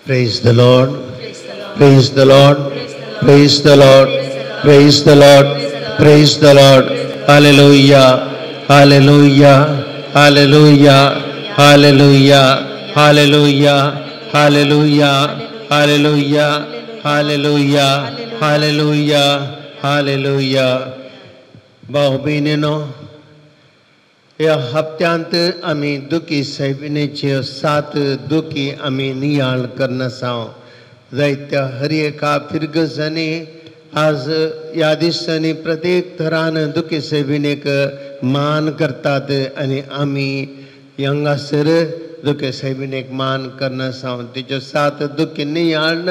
Praise the Lord. Praise the Lord. Praise the Lord. Praise the Lord. Praise the Lord. Hallelujah. Hallelujah. Hallelujah. Hallelujah. Hallelujah. Hallelujah. Hallelujah. Hallelujah. Hallelujah. Hallelujah. भाव भयणीनो, ह्या हप्त्यांत आमी दुखी सायबिणीच्यो सात दुखी आमी नियाळ करनासां. जायत्या हर एका फिरगजांनी आज ह्या दिसांनी प्रत्येक थरान दुखी सायबिणीक मान करतात आनी आमी हांगासर दुखी सायबिणीक मान करनासां. तिच्यो सात दुखी नियाळ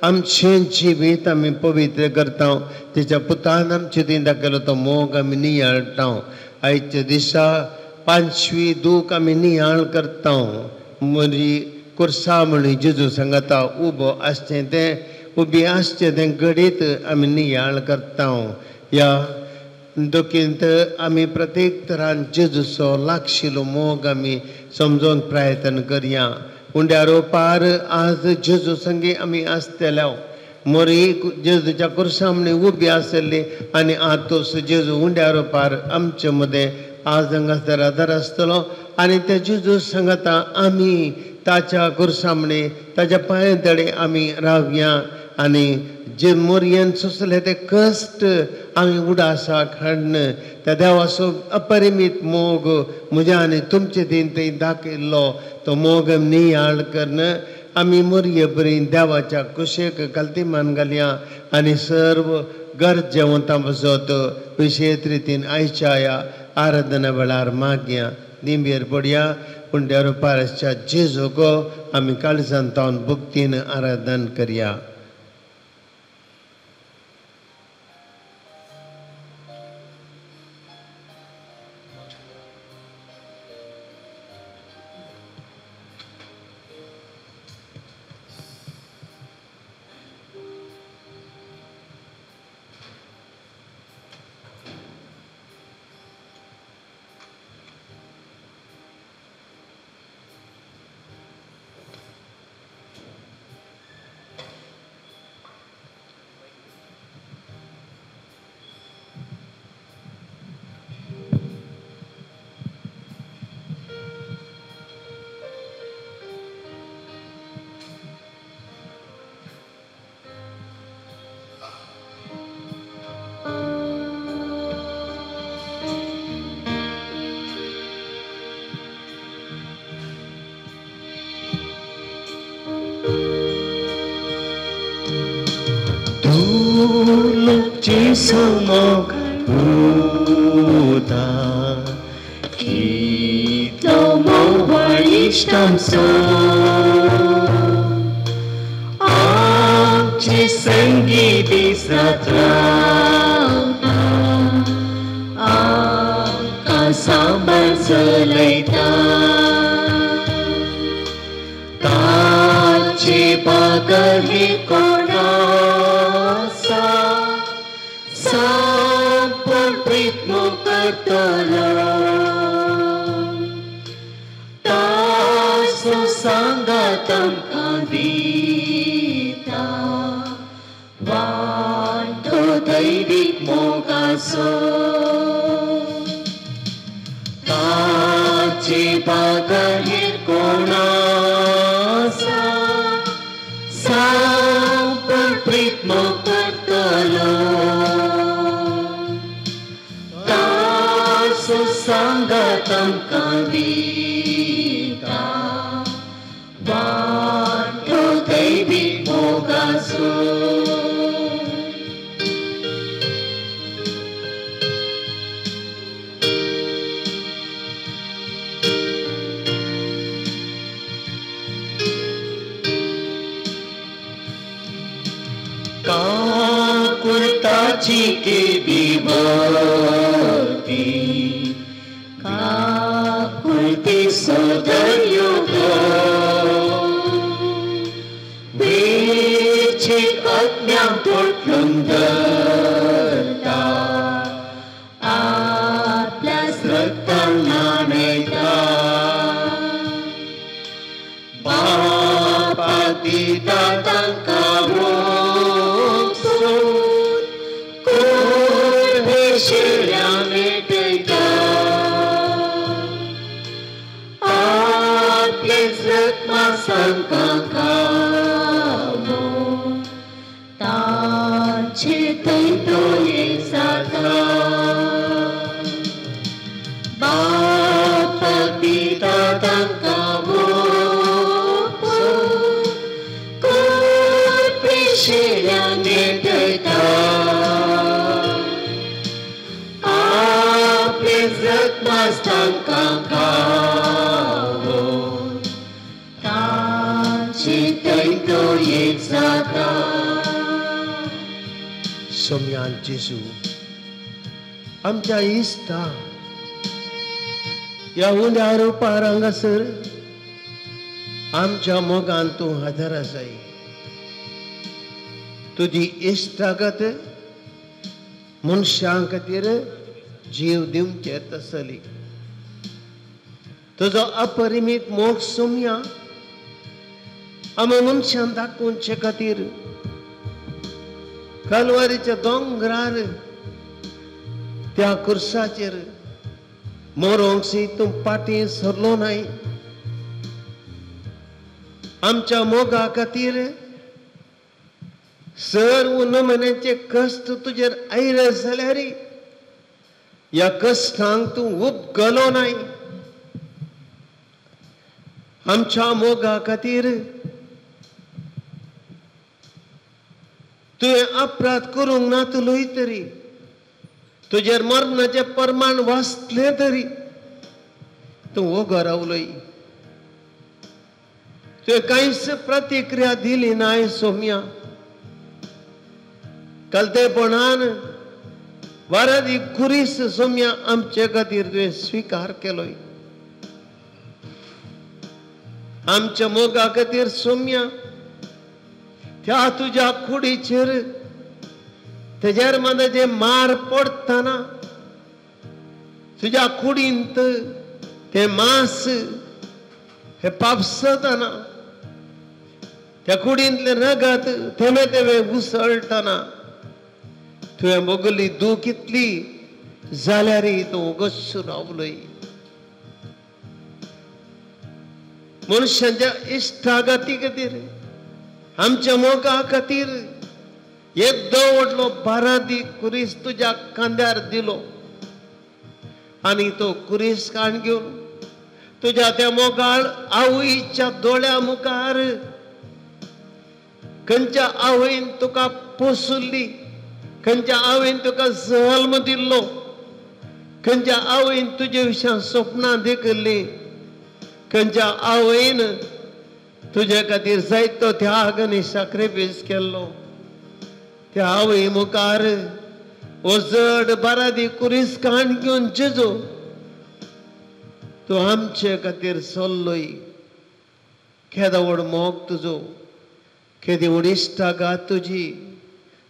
आमचें जिवीत आमी पवित्र करता. तिच्या पुतान आमचे थंय दाखयलो तो मोग आमी नियाळटा. आयच्या दिसा पांचवी दूख आमी नियाळ करता. म्हजी कुर्सा म्हणी जेजू सांगता उबो आसचें तें उबी आसचें तें घडीत आमी नियाळ करता. ह्या दुखींत आमी प्रत्येक तरान जेजूचो लागशिलो मोग आमी समजोन प्रयत्न करया. उंड्या रोपार आज जेजू संगी आमी आसतले. मोरी जेजूच्या कुर्सा म्हणी उबी आसली आनी आतोस जेजू उंड्या रोपार आमचे मदें आज हांगासर आदार आसतलो आनी त्या जेजू सांगता आमी ताच्या कुर्सा म्हणी ताच्या पांय तडे आमी रावया आनी जे मोरयेन सोंसले ते कश्ट आमी उडासाक हाडन त्या देवाचो अपरिमीत मोग म्हज्या आनी तुमचे थंय थंय दाखयल्लो तो मोग नियाळ करून आमी मोरये बरी देवाच्या कुशेक घालती मान घालया आनी सर्व गरजेवंतां बसत विशेश रितीन आयच्या ह्या आराधना वेळार मागया. दिंबेर पडया पूण त्या रुपारच्या जेजूक आमी काळजान तावन भक्तीन आराधन करया. बापा दिता तांकां खावो तांचे थंय तो एक जाता बाप पिता तांकां मोग कोरपिशिल्यान भेटयता आपले जगमास तांकां खावो तांचे थंय तो एक जाता. सोम्यान जेजू आमच्या इश्टा ह्या उण्या रुपार हांगासर आमच्या मोगान तूं आदार आसाय. तुजी इश्टागत मनशां खातीर जीव दिवचे तसली. तुजो अपरिमीत मोग सोम्या आमी मनशां दाखोवचे खातीर कालवारीच्या दोंगरार त्या कुर्साचेर मरोंक सी तूं फाटीं सरलो नाय. आमच्या मोगा खातीर सर्व नमन्याचे कश्ट तुजेर आयले जाल्यार ह्या कश्टांक तूं उपगलो नाय. आमच्या मोगा खातीर तुवें अपराध करूंक ना तुलय तरी तुजेर मरणाचें प्रमाण वाचलें तरी तूं वोगो रावलोय. तुवें कांयच प्रतिक्रिया दिली नाय सोम्या. कलतेपणान वारादी कुरीस सोम्या आमचे खातीर तुवें स्विकार केलोय. आमच्या मोगा खातीर सोम्या त्या तुज्या कुडीचेर तेजेर मानाचे मार पडटना तुज्या कुडींत ते मांस हे पापसतना त्या कुडींतलें रगत थेंबे थेंबे उसळटना तुवें मोगली दूख इतली जाल्यार तूं वगच रावलोय. मनशांच्या इश्टागती खातीर आमच्या मोगा खातीर येदो व्हडलो बारादी कुरीस तुज्या खांद्यार दिलो आनी तो कुरीस काण घेवन तुज्या त्या मोगाळ आवयच्या दोळ्या मुखार खंयच्या आवयन तुका पोसुल्ली, खंयच्या आवयन तुका जल्म दिल्लो, खंयच्या आवयन तुजे विशीं सपनां देखिल्लीं, खंयच्या आवयन तुजे खातीर जायतो त्याग आनी साक्रिफीस केल्लो त्या आवय मुखार हो जड बारादी कुरीस काण घेवन जेजू तूं आमचे खातीर सोल्लोय. केदो व्हड मोग तुजो, केदी व्हड इश्टागत तुजी.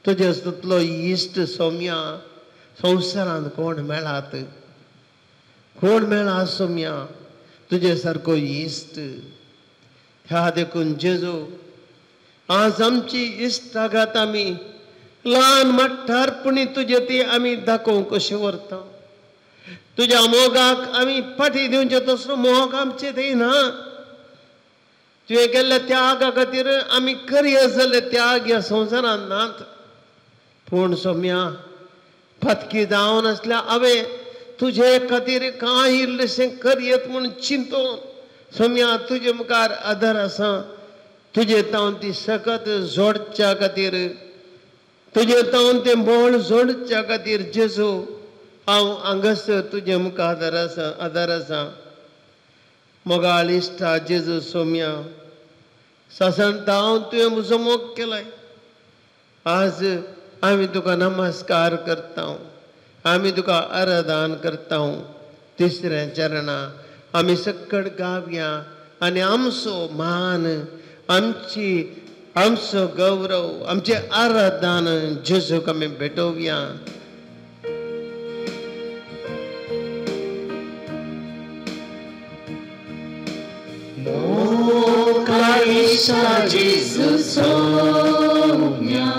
तुजे तसलो इश्ट सोम्या संवसारांत कोण मेळात, कोण मेळा सोम्या तुजे सारको इश्ट. ह्या देखून जेजू आज आमची इश्टागत आमी ल्हान मट्टारपणी तुजे ती आमी दाखोवंक कशें व्हरता. तुज्या मोगाक आमी फाटी दिवचे तसलो मोग आमचे थंय ना. तुवें केल्ल्या त्यागा खातीर आमी करया जाल्ले त्याग ह्या संवसारांत नात. पूण सोम्या फातकी जावन आसल्या हांवें तुजे खातीर कांय इल्लेशें करयत म्हूण चिंतून सोम्या तुजे मुखार आदार आसा. तुजे तावन ती सकत जोडच्या खातीर, तुजे तावन तें बळ जोडच्या खातीर जेजू हांव हांगासर तुजे मुखार आदार आसा, आदार आसा. मोगाळ इश्टा जेजू सोम्या सासण तावन तुवें म्हजो मोग केलाय. आज आमी तुका नमस्कार करता, आमी तुका आराधन करता. तिसऱ्या चरणा आमी सकट गावया आनी आमचो मान, आमची आमचो गौरव, आमचें आराधन जेजूक आमी भेटोवया. मोगाळीशा जेजू सोम्या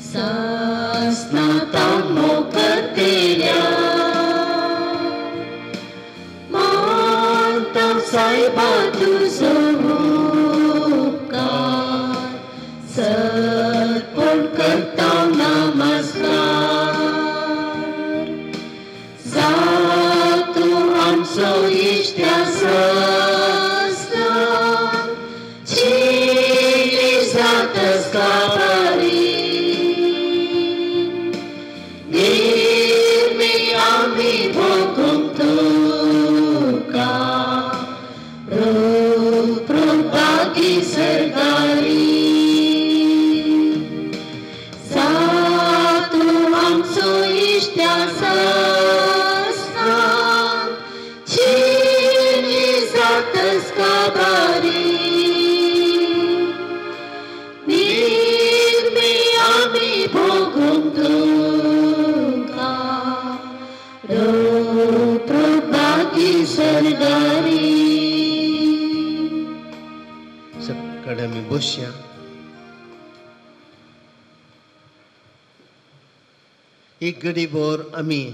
सासनाता मोग केल्या मानता सायबा तुजो उपकार सरपण करता नमस्कार जातू आमचो इश्ट्या सस्ता चिनी जातस काबारी निर्मी आमी भोगूंक तुका रूप सरदारी जातू आमचो इश्ट्या सस्ता चिनी जातस काबारी निर्मी आमी भोगूंक तुका रूप सरदारी. सगळे आमी बसया. एक घडी भर आमी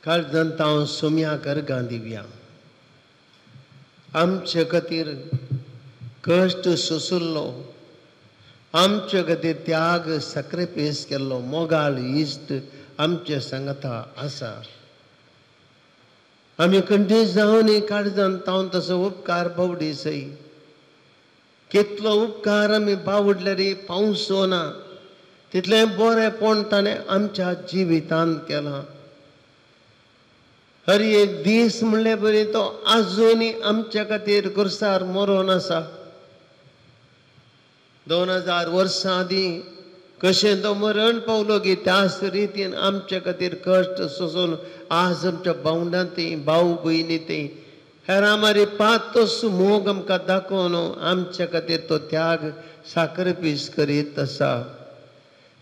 काळजांत हांव सोम्याक अर्गां दिवया. आमचे खातीर कश्ट सोंशिल्लो, आमचे खातीर त्याग सॅक्रिफायस केल्लो मोगाळ इश्ट आमचे सांगाता आसा. आमी खंडीत जावन काळजांत हांव तसो उपकार पावडी सई. कितलो उपकार आमी पावडल्यार पावसो ना तितलें बरेंपण ताणें आमच्या जिवितांत केलां. हर एक दीस म्हणले बरी तो आजुनूय आमच्या खातीर खुर्सार मरोन आसा. 2000 वर्सां आदीं कशें तो मरण पावलो की त्याच रितीन आमच्या खातीर कश्ट सोंसून आज आमच्या भावंडां ती भाव भयणी ती हेरां मारी पातोस मोग आमकां दाखोवन आमच्या खातीर तो त्याग साक्रिफायस करीत आसा.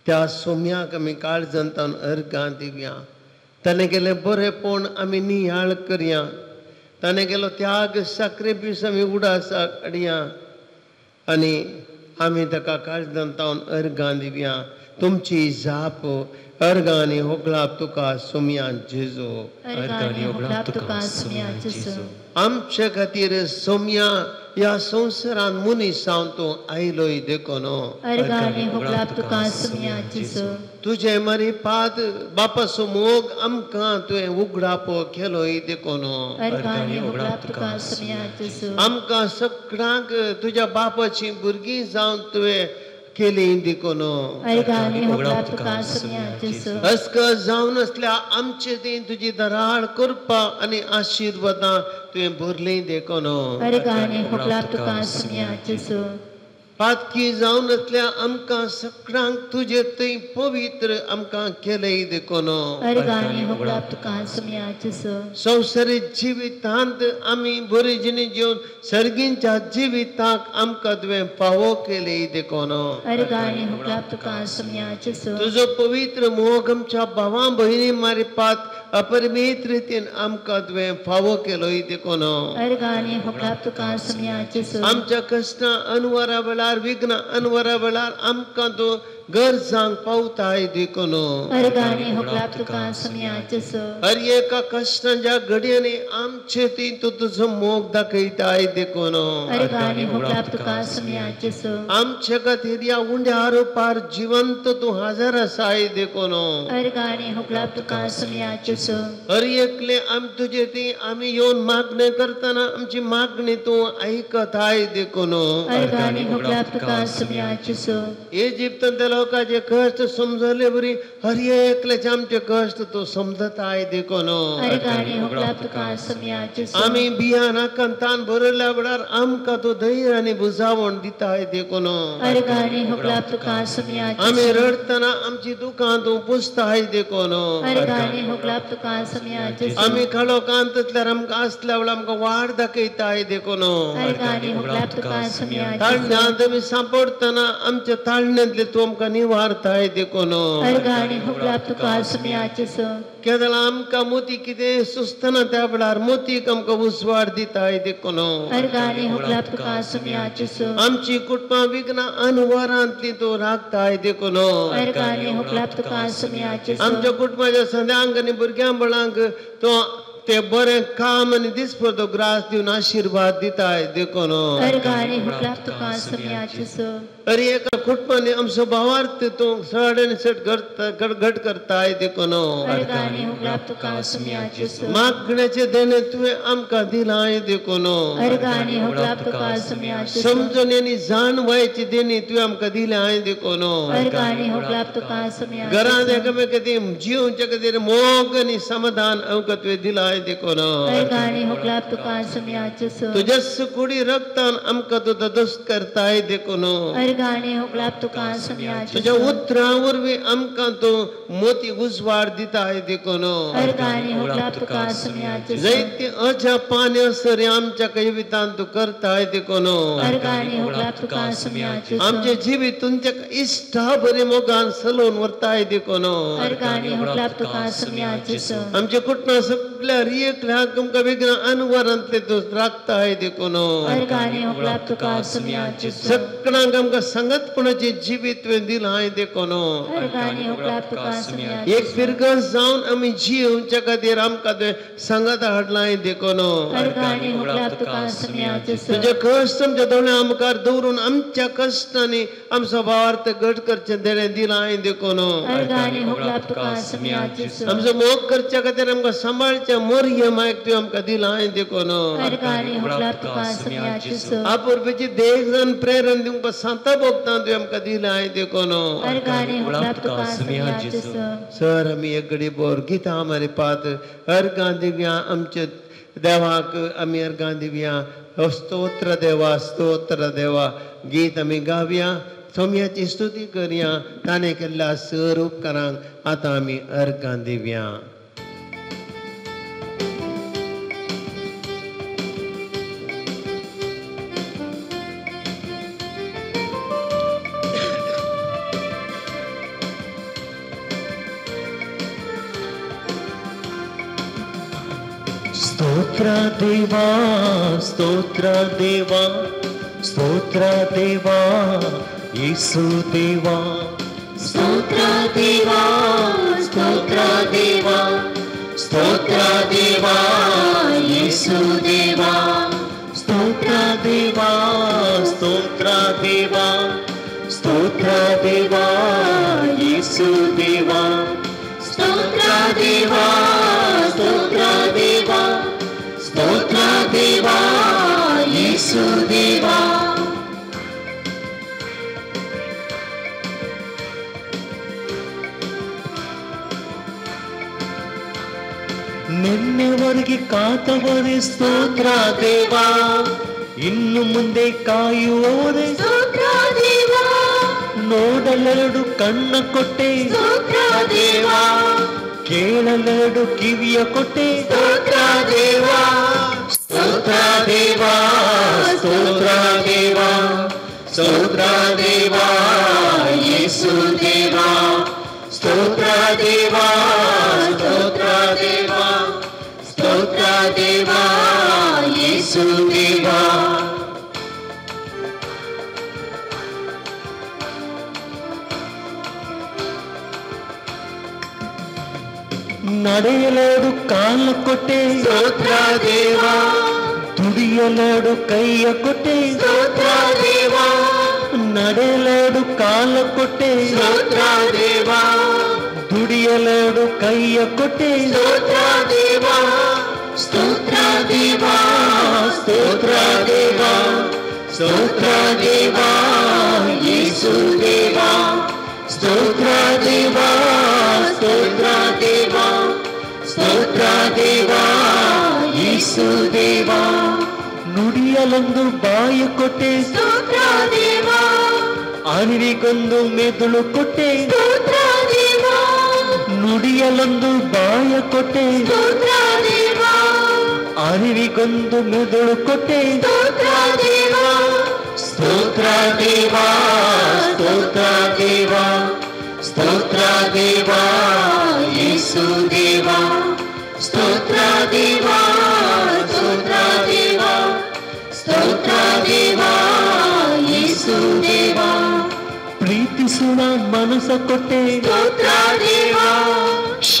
त्या सोम्याक आमी काळजांतल्यान अर्गां दिवया. ताणें केलें बरेंपण आमी नियाळ करया. ताणें केलो त्याग साक्रिफायस आमी उडासाक हाडया आनी आमी ताका काळजांतल्यान अर्गां दिवया. तुमची जाप अर्गां आनी होगळाप तुका सोम्या जेजू. आमचे खातीर सोम्या ह्या संवसारान मनीस जावन तूं आयलोय देखून तुजें मरी पाद बापाचो मोग आमकां तुवें उगडापो केलोय देखून आमकां सगळ्यांक तुज्या बापाची भुरगीं जावन तुवें केली देखून अस्कस जावन आसल्या आमचे ती तुजी दराळ कृपा आनी आशिर्वादां तुवें भरली देखून पातकी जावन आसल्या आमकां सगळ्यांक तुजे थंय पवित्र आमकां केलें देखून संवसारीक जिवितांत आमी बरी जिणी जेवन सर्गींच्या जिविताक आमकां तुवें फावो केलें देखून तुजो पवित्र मोग आमच्या भावां भयणी मारिपात अपरिमीत रितीन आमकां तुवें फावो केलोय देखून आमच्या कश्टां अनवरा वेळार विघ्न अनवरा वेळार आमकां तूं गरजांक पावताय देखून हर एका कश्टांच्या घडयांनी आमचे ती तूं तुजो मोग दाखयताय देखून आमचे खातीर ह्या उंड्या रुपार जिवंत तूं हाजर आसाय देखून हर एकले आम तुजे ती आमी येवन मागणें करतना आमची मागणी तूं आयकताय देखून इजिप्तांतल्या लोकांचे कश्ट समजले बरी हर एकल्याचे आमचे कश्ट तूं समजताय देखून आमी बियान आकांतान भरल्या वेळार आमकां तूं धैर्य आनी बुजावण दिताय देखून आमी रडटना आमची दुकां तूं पुसताय देखून आमी काळोखांतल्यार आमकां आसल्या वेळार आमकां वाट दाखयताय देखून ताळण्यांत आमी सांपडटना आमच्या ताळण्यांतले तूं आमकां निवारताय देखून केदळा आमकां मोती कितें सुचतना त्या वेळार मोतीक आमकां उजवाड दिताय देखून आमची कुटुंबां विघ्नां अनवरांतली तूं राखताय देखून आमच्या कुटुंबाच्या सदांक आनी भुरग्यां बळांक तूं ते बरें काम आनी दिसपडतो ग्रास दिवन आशिर्वाद दिताय देखून अरे एका कुटुंबांनी आमचो भावार्थ तूं चड आनी चड घट करताय देखून मागण्याचें देणें तुवें आमकां दिलां देखून समजून आनी जाणवायची देणी तुवें आमकां दिलां देखून घरांत एकामेकां जिवच्या खातीर मोग आनी समाधान आमकां तुवें दिलां देखून तुज्याच कुडी रक्तान आमकां तूं तदस्त करताय देखून तुज्या उतरां वरवीं आमकां तूं मोती उजवाड दिताय देखून जायते अजापान सरी आमच्या जिवितांत तूं करताय देखून आमचें जिवीत तुमच्या इश्टा बरे मोगान सलोवन व्हरताय देखून आमच्या कुटुंबा सगळ्या रियकल्याक तुमकां विघ्न अनवरांतले तूं राखताय देखून सगळ्यांक आमकां सांगतपणाचें जिवीत तुवें दिलां देखून एक फिरगस जावन आमी जिवच्या खातीर आमकां तुवें सांगात हाडलां देखून तुजे कश्ट आमच्या दोळ्यां मुखार दवरून आमच्या कश्टांनी आमचो भावार्थ घट करचें देणें दिलां देखून आमचो मोग करच्या खातीर आमकां सांबाळच्या मोरये मायक तुवें आमकां दिलां देखून आपुरपेची देख जावन प्रेरण दिवंक सांता भोगता तुवें आमकां दिलां देखून सर आमी एक घडी बोर गितां आमारे पात अर्गां दिवया आमच्या देवाक आमी अर्गां दिवया स्तोत्र देवा स्तोत्र देवा गीत आमी गावया सोम्याची स्तुती करया ताणें केल्ल्या सर उपकारांक आतां आमी अर्गां दिवया. स्तोत्र देवा स्तोत्र देवा स्तोत्र देवा येसु देवा स्तोत्र देवा स्तोत्र देवा स्तोत्र देवा येसु देवा स्तोत्र देवा स्तोत्र देवा स्तोत्र देवा येसु देवा स्तोत्र देवा स्तोत्र देवा स्तोत्र देवा येसु देवा. ನಿನ್ನೆವರೆಗೆ ಕಾತವರೇ ಸ್ತೋತ್ರ ದೇವಾ, ಇನ್ನು ಮುಂದೆ ಕಾಯುವವರೇ ಸ್ತೋತ್ರ ದೇವಾ, ನೋಡಲೆರಡು ಕಣ್ಣ ಕೊಟ್ಟೆ ಸ್ತೋತ್ರ ದೇವಾ, ಕೇಳಲೆರಡು ಕಿವಿಯ ಕೊಟ್ಟೆ ಸ್ತೋತ್ರ ದೇವಾ ಸ್ತೋತ್ರ ದೇವಾ ಸ್ತೋತ್ರ ದೇವಾ ಸ್ತೋತ್ರ ದೇವಾ ಯೇಸು ದೇವಾ ಸ್ತೋತ್ರ ದೇವಾ ಸ್ತೋತ್ರ ದೇವಾ ಸ್ತೋತ್ರ ದೇವಾ ಯೇಸು ದೇವಾ. ನಡೆಯಲೆರಡು ಕಾಲು ಕೊಟ್ಟೆ ಸ್ತೋತ್ರ ದೇವಾ, ದುಡಿಯಲೆರಡು ಕೈಯ ಕೊಟ್ಟೆ ಸ್ತೋತ್ರ ದೇವಾ, ನಡೆಯಲೆರಡು ಕಾಲು ಕೊಟ್ಟೆ ಸ್ತೋತ್ರ ದೇವಾ, ದುಡಿಯಲೆರಡು ಕೈಯ ಕೊಟ್ಟೆ ಸ್ತೋತ್ರ ದೇವಾ ಸ್ತೋತ್ರ ದೇವಾ ಸ್ತೋತ್ರ ದೇವಾ ಸ್ತೋತ್ರ ದೇವಾ ಯೇಸು ದೇವಾ ಸ್ತೋತ್ರ ದೇವಾ ಸ್ತೋತ್ರ ದೇವಾ ಸ್ತೋತ್ರ ದೇವಾ ಯೇಸು ದೇವಾ. ನುಡಿಯಲೊಂದು ಬಾಯಿ ಕೊಟ್ಟೆ ಸ್ತೋತ್ರ ದೇವಾ, ಅರಿವಿಗೊಂದು ಮೆದುಳು ಕೊಟ್ಟೆ ಸ್ತೋತ್ರ ದೇವಾ, ನುಡಿಯಲೊಂದು ಬಾಯ ಕೊಟ್ಟೆ ಸ್ತೋತ್ರ ದೇವಾ, ಅರಿವಿಗೊಂದು ಮೆದುಳು ಕೊಟ್ಟೆ ಸ್ತೋತ್ರ ದೇವಾ ಸ್ತೋತ್ರ ದೇವಾ ಸ್ತೋತ್ರ ದೇವಾ ಸ್ತೋತ್ರ ದೇವಾ ಯೇಸು ದೇವಾ ಸ್ತೋತ್ರ ದೇವಾ ಸ್ತೋತ್ರ ದೇವಾ ಸ್ತೋತ್ರ ದೇವಾ ಯೇಸು ದೇವಾ. ಪ್ರೀತಿಸುವ ಮನಸ್ಸ ಕೊಟ್ಟೆ ಸ್ತೋತ್ರ ದೇವಾ, ಕ್ಷಮಿಸುವ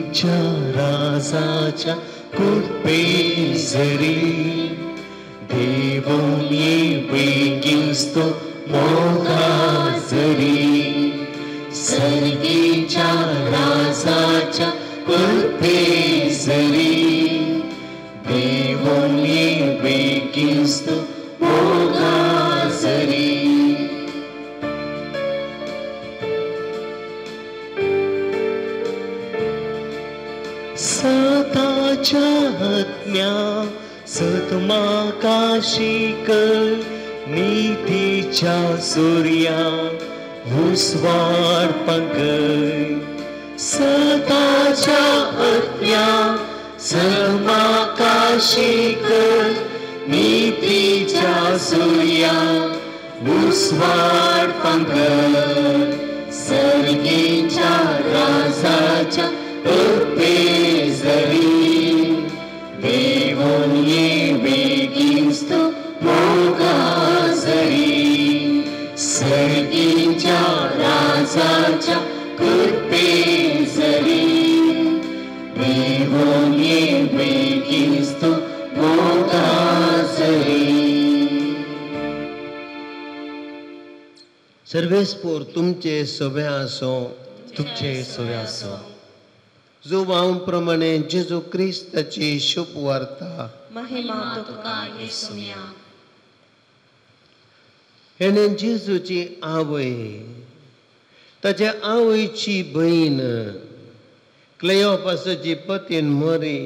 राजाच्या कृपेजरी देवोन येवेगिस्तो मोगाजरी सर्गीच्या राजाच्या कृपेजरी देवोन येवेगिस्तो मोगाजरी. सताच्या आज्ञा सतमाकाशिक नीतीच्या सूर्या उस्वाड पंकय. सताच्या आज्ञा सतमाकाशिक नीतीच्या सूर्या उस्वाड पंकय. सर्गीच्या राजाच्या कृपेजरी देवोन येवेगिस्तो मोगाजरी सर्गीच्या राजाच्या कृपेजरी देवोन येवेगिस्तो मोगाजरी. सर्वेस्पोर तुमचे सोबे आसो, तुमचे सोबे आसो. जुवांव प्रमाणे जेजू क्रिस्ताची शुभ वार्ता. महिमा तुका येसुया. हेणे जेजूची आवय, ताच्या आवयची भयण क्लेओपासाची पतीन मोरी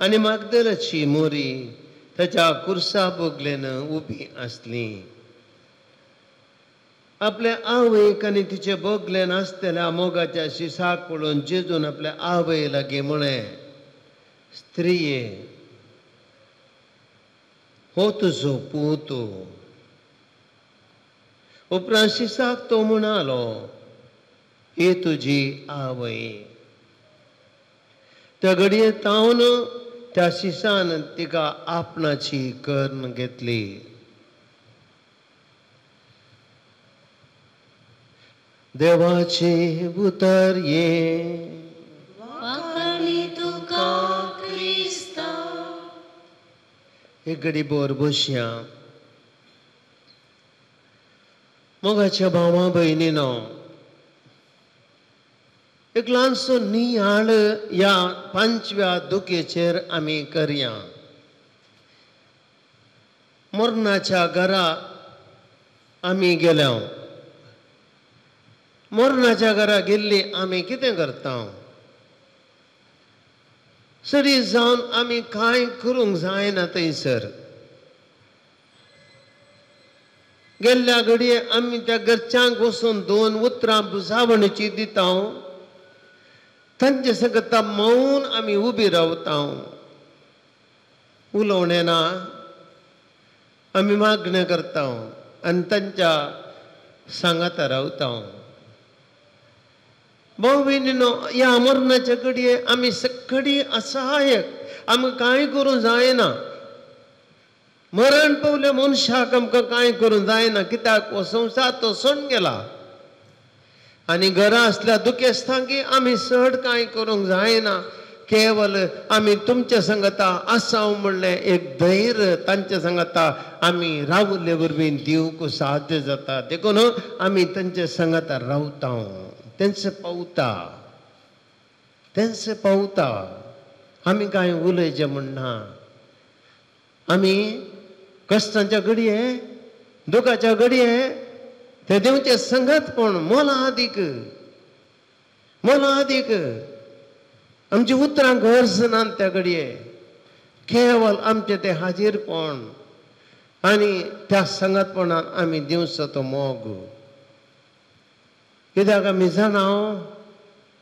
आनी मागदलाची मोरी ताच्या कुर्सा बगलेन उबी आसली. आपल्या आवयक आनी तिचे बगलेन आसतल्या मोगाच्या शिसाक पळोवन जेजून आपल्या आवय लागीं म्हळें, स्त्रिये, हो तुजो पूत. उपरांत शिसाक तो म्हणालो, ही तुजी आवय. त्या घडये तावन त्या शिसान तिका आपणाची कर्ण घेतली. देवाचे उतर ये. वाखाणी तुका क्रिस्ता. एक घडी बोर बसया. मोगाच्या भावा भयणीनो, एक ल्हानसो नियाळ ह्या पांचव्या दुखेचेर आमी करया. मरणाच्या घरा आमी गेल्या. मरणाच्या घरा गेल्ली आमी कितें करता? सरी जावन आमी कांय करूंक जायना. थंयसर गेल्ल्या घडये आमी त्या घरच्यांक वचून दोन उतरां बुजावणीची दिता. तांचे संगता मौन आमी उबी रावता. उलोवणें ना, आमी मागणें करता आनी तांच्या सांगाता रावता. भाव भयणीनो, ह्या मरणाच्या घडये आमी सगळी असहायक, आमकां कांय करूंक जायना. मरण पावल्या मनशाक आमकां कांय करूंक जायना, कित्याक हो संवसार तो सोडून गेला. आनी घरा आसल्या दुखेस्तांकी आमी चड कांय करूंक जायना. केवल आमी तुमच्या संगता आसा म्हणलें एक धैर्य तांच्या संगता आमी रावले वरवीं दिवंक साध्य जाता. देखून आमी तांच्या संगता रावता, तेंचे पावता, तेंचे पावता. आमी कांय उलयचें म्हणना. आमी कश्टांच्या घडये, दुखाच्या घडये ते देवचे संगतपण मोलादीक, मोलादीक. आमची उतरां गरज ना त्या घडये, केवल आमचें तें हाजीरपण आनी त्या संगतपणान आमी दिवचो तो मोग. कित्याक आमी जाणा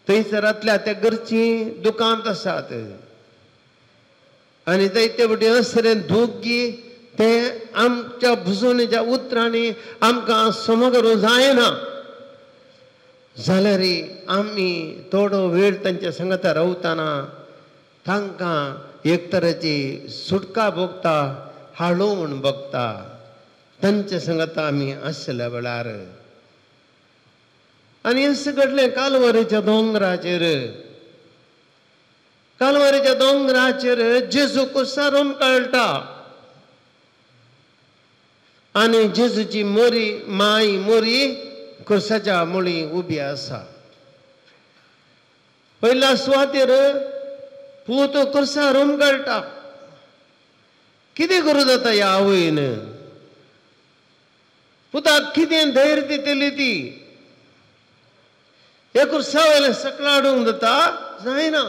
थंयसरांतल्या त्या घरचीं दुकांत आसात आनी जायते फावटी असरेन दुखी ते आमच्या भुजवणेच्या उतरांनी आमकां समगरूं जायना. जाल्यार आमी थोडो वेळ तांच्या संगता रावतना तांकां एक तरेची सुटका भोगता, हाळोवन भोगता. तांच्या संगता आमी आसल्या वेळार. आनी अशें घडलें कालवारीच्या दोंगराचेर. कालवारीच्या दोंगराचेर जेजू कुर्सार हुमकळटा आनी जेजूची मोरी माय मोरी कुर्साच्या मुळी उबी आसा. पयल्या सुवातेर पूत कुर्सार हुमकळटा. कितें करूं जाता ह्या आवयन? पुताक कितें धैर्य दितली ती? हे कुर्सा वयल्यान सकला हाडूंक जाता? जायना.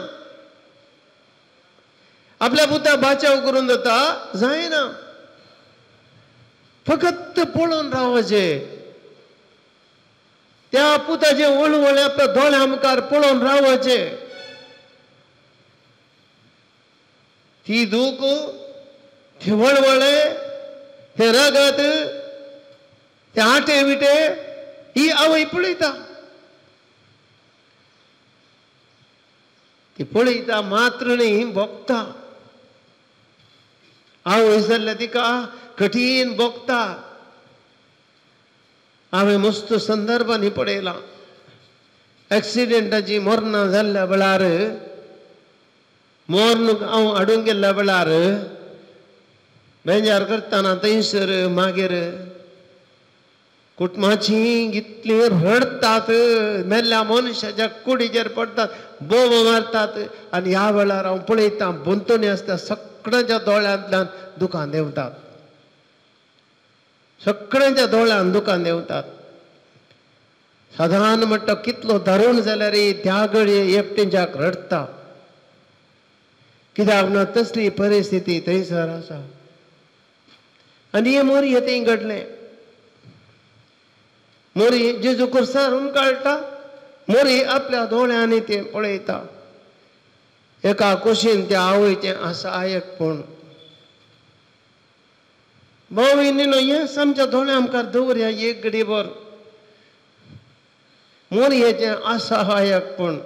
आपल्या पुता बाचाव करून जाता? जायना. फकत पळोवन रावचें, त्या पुताचें वळवळे आपल्या दोळ्या मुखार पळोवन रावचें. ती दूख, ते वळवळे, ते रगत, ते आटे विटे ही आवय पळयता. ती पळयता मात्र न्ही, भोगता. आवय जाल्ल्या तिका कठीण भोगता. हांवें मस्त संदर्भांनी पळयलां. एक्सिडेंटाची मरणां जाल्ल्या वेळार, मर्ण हांव हाडूंक गेल्ल्या वेळार बेजार करतना थंयसर मागीर कुटुंबाची इतली रडटात, मेल्ल्या मनशाच्या कुडीचेर पडटात, बोब मारतात. आनी ह्या वेळार हांव पळयतां भोंवतणी आसता सगळ्यांच्या दोळ्यांतल्यान दुकां देंवतात, सगळ्यांच्या दोळ्यान दुकां देंवतात. सादारण म्हणटा कितलो दारूण जाल्यार त्या घडये एकटेंच्याक रडटा, कित्याक ना तसली परिस्थिती थंयसर आसा. आनी हें मोरी हें थंय घडलें. मोरी जेजू कुर्सार हुमकळटा, मोरी आपल्या दोळ्यांनी तें पळयता. एका कुशीन त्या आवयचें असहायकपण. भाव भयणीनो, हें आमच्या दोळ्यां मुखार दवरया एक घडीभर. मोरयेचें असहायकपण.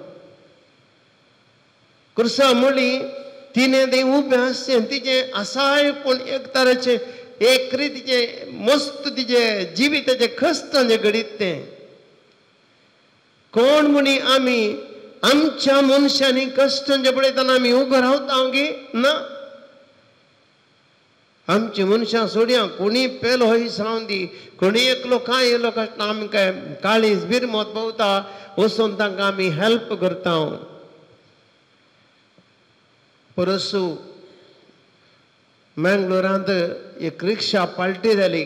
कुर्सा मुळी तिणें तें उबें आसचें, तिचें असहायकपण एक तरेचें, एक रितीचें मस्त तिचें जिविताचें खस्त घडीत तें. कोण म्हणी आमी आमच्या मनशांनी कश्टांचे पळयतना आमी उबो रावता गे ना? आमची मनशां सोडया, कोणी पेलो हय जावं दी, कोणी एकलो कांय येयलो कश्ट, आमी काय काळीज बिरमत भोंवता वचून तांकां आमी हेल्प करता. परसू मँगलोरांत एक रिक्षा पालटी जाली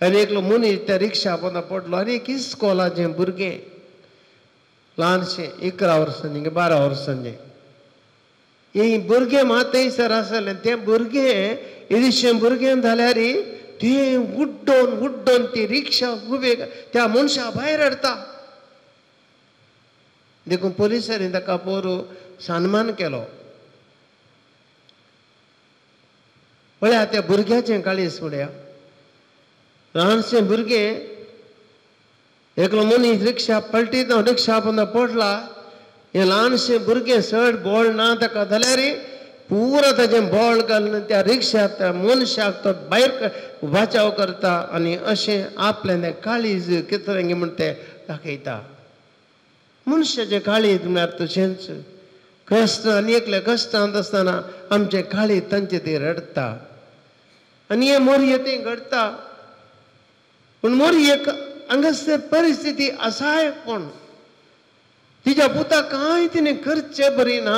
आनी एकलो मनीस त्या रिक्षा पोंदा पडलो आनी एक इस्कोलाचें भुरगें ल्हानशें, 11 वर्सांचें 12 वर्सांचें, हें भुरगें मात थंयसर आसलें. तें भुरगें येदेशें भुरगें जाल्यार तें उड्डोन उड्डोन ती रिक्षा उबे त्या मनशा भायर हाडटा. देखून पोलिसांनी ताका पोरू सन्मान केलो. पळया त्या भुरग्याचें काळीज पळया, ल्हानशें भुरगें, एकलो मनीस रिक्षा पलटी रिक्षा पोंदा पडला. हें ल्हानशें भुरगें चड बळ ना ताका जाल्यार पुरो ताजें बळ घालून त्या रिक्षाक त्या मनशाक तो भायर वाचाव करता आनी अशें आपलें तें काळीज कितें म्हण तें दाखयता. मनशाचें काळीज म्हळ्यार तशेंच कश्ट आनी एकल्या कश्टांत आसतना आमचें काळीज तांचें तें रडटा आनी हें मोरये तें घडटा. पूण मोरयेक हांगासर परिस्थिती आसाय, पूण तिच्या पुता कांय तिणें करचें बरी ना,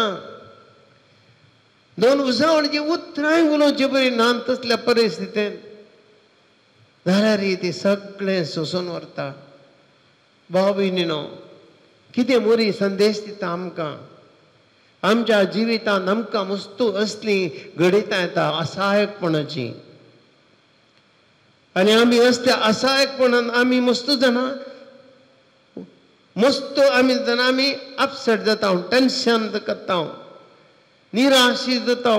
दोन उजावणची उतरांय उलोवचें बरी ना तसल्या परिस्थितीन जाल्यार ती सगळें सोंसून व्हरता. भाव भयणीनो, कितें मोरी संदेश दिता आमकां? आमच्या जिवितांत आमकां वस्तू असली घडयता येता असहायकपणाची, आनी आमी असल्या असहायकपणान आमी मस्तू जाणां, मस्त आमी जाणां आमी अपसेट जाता, टेन्शन करता, निराशी जाता,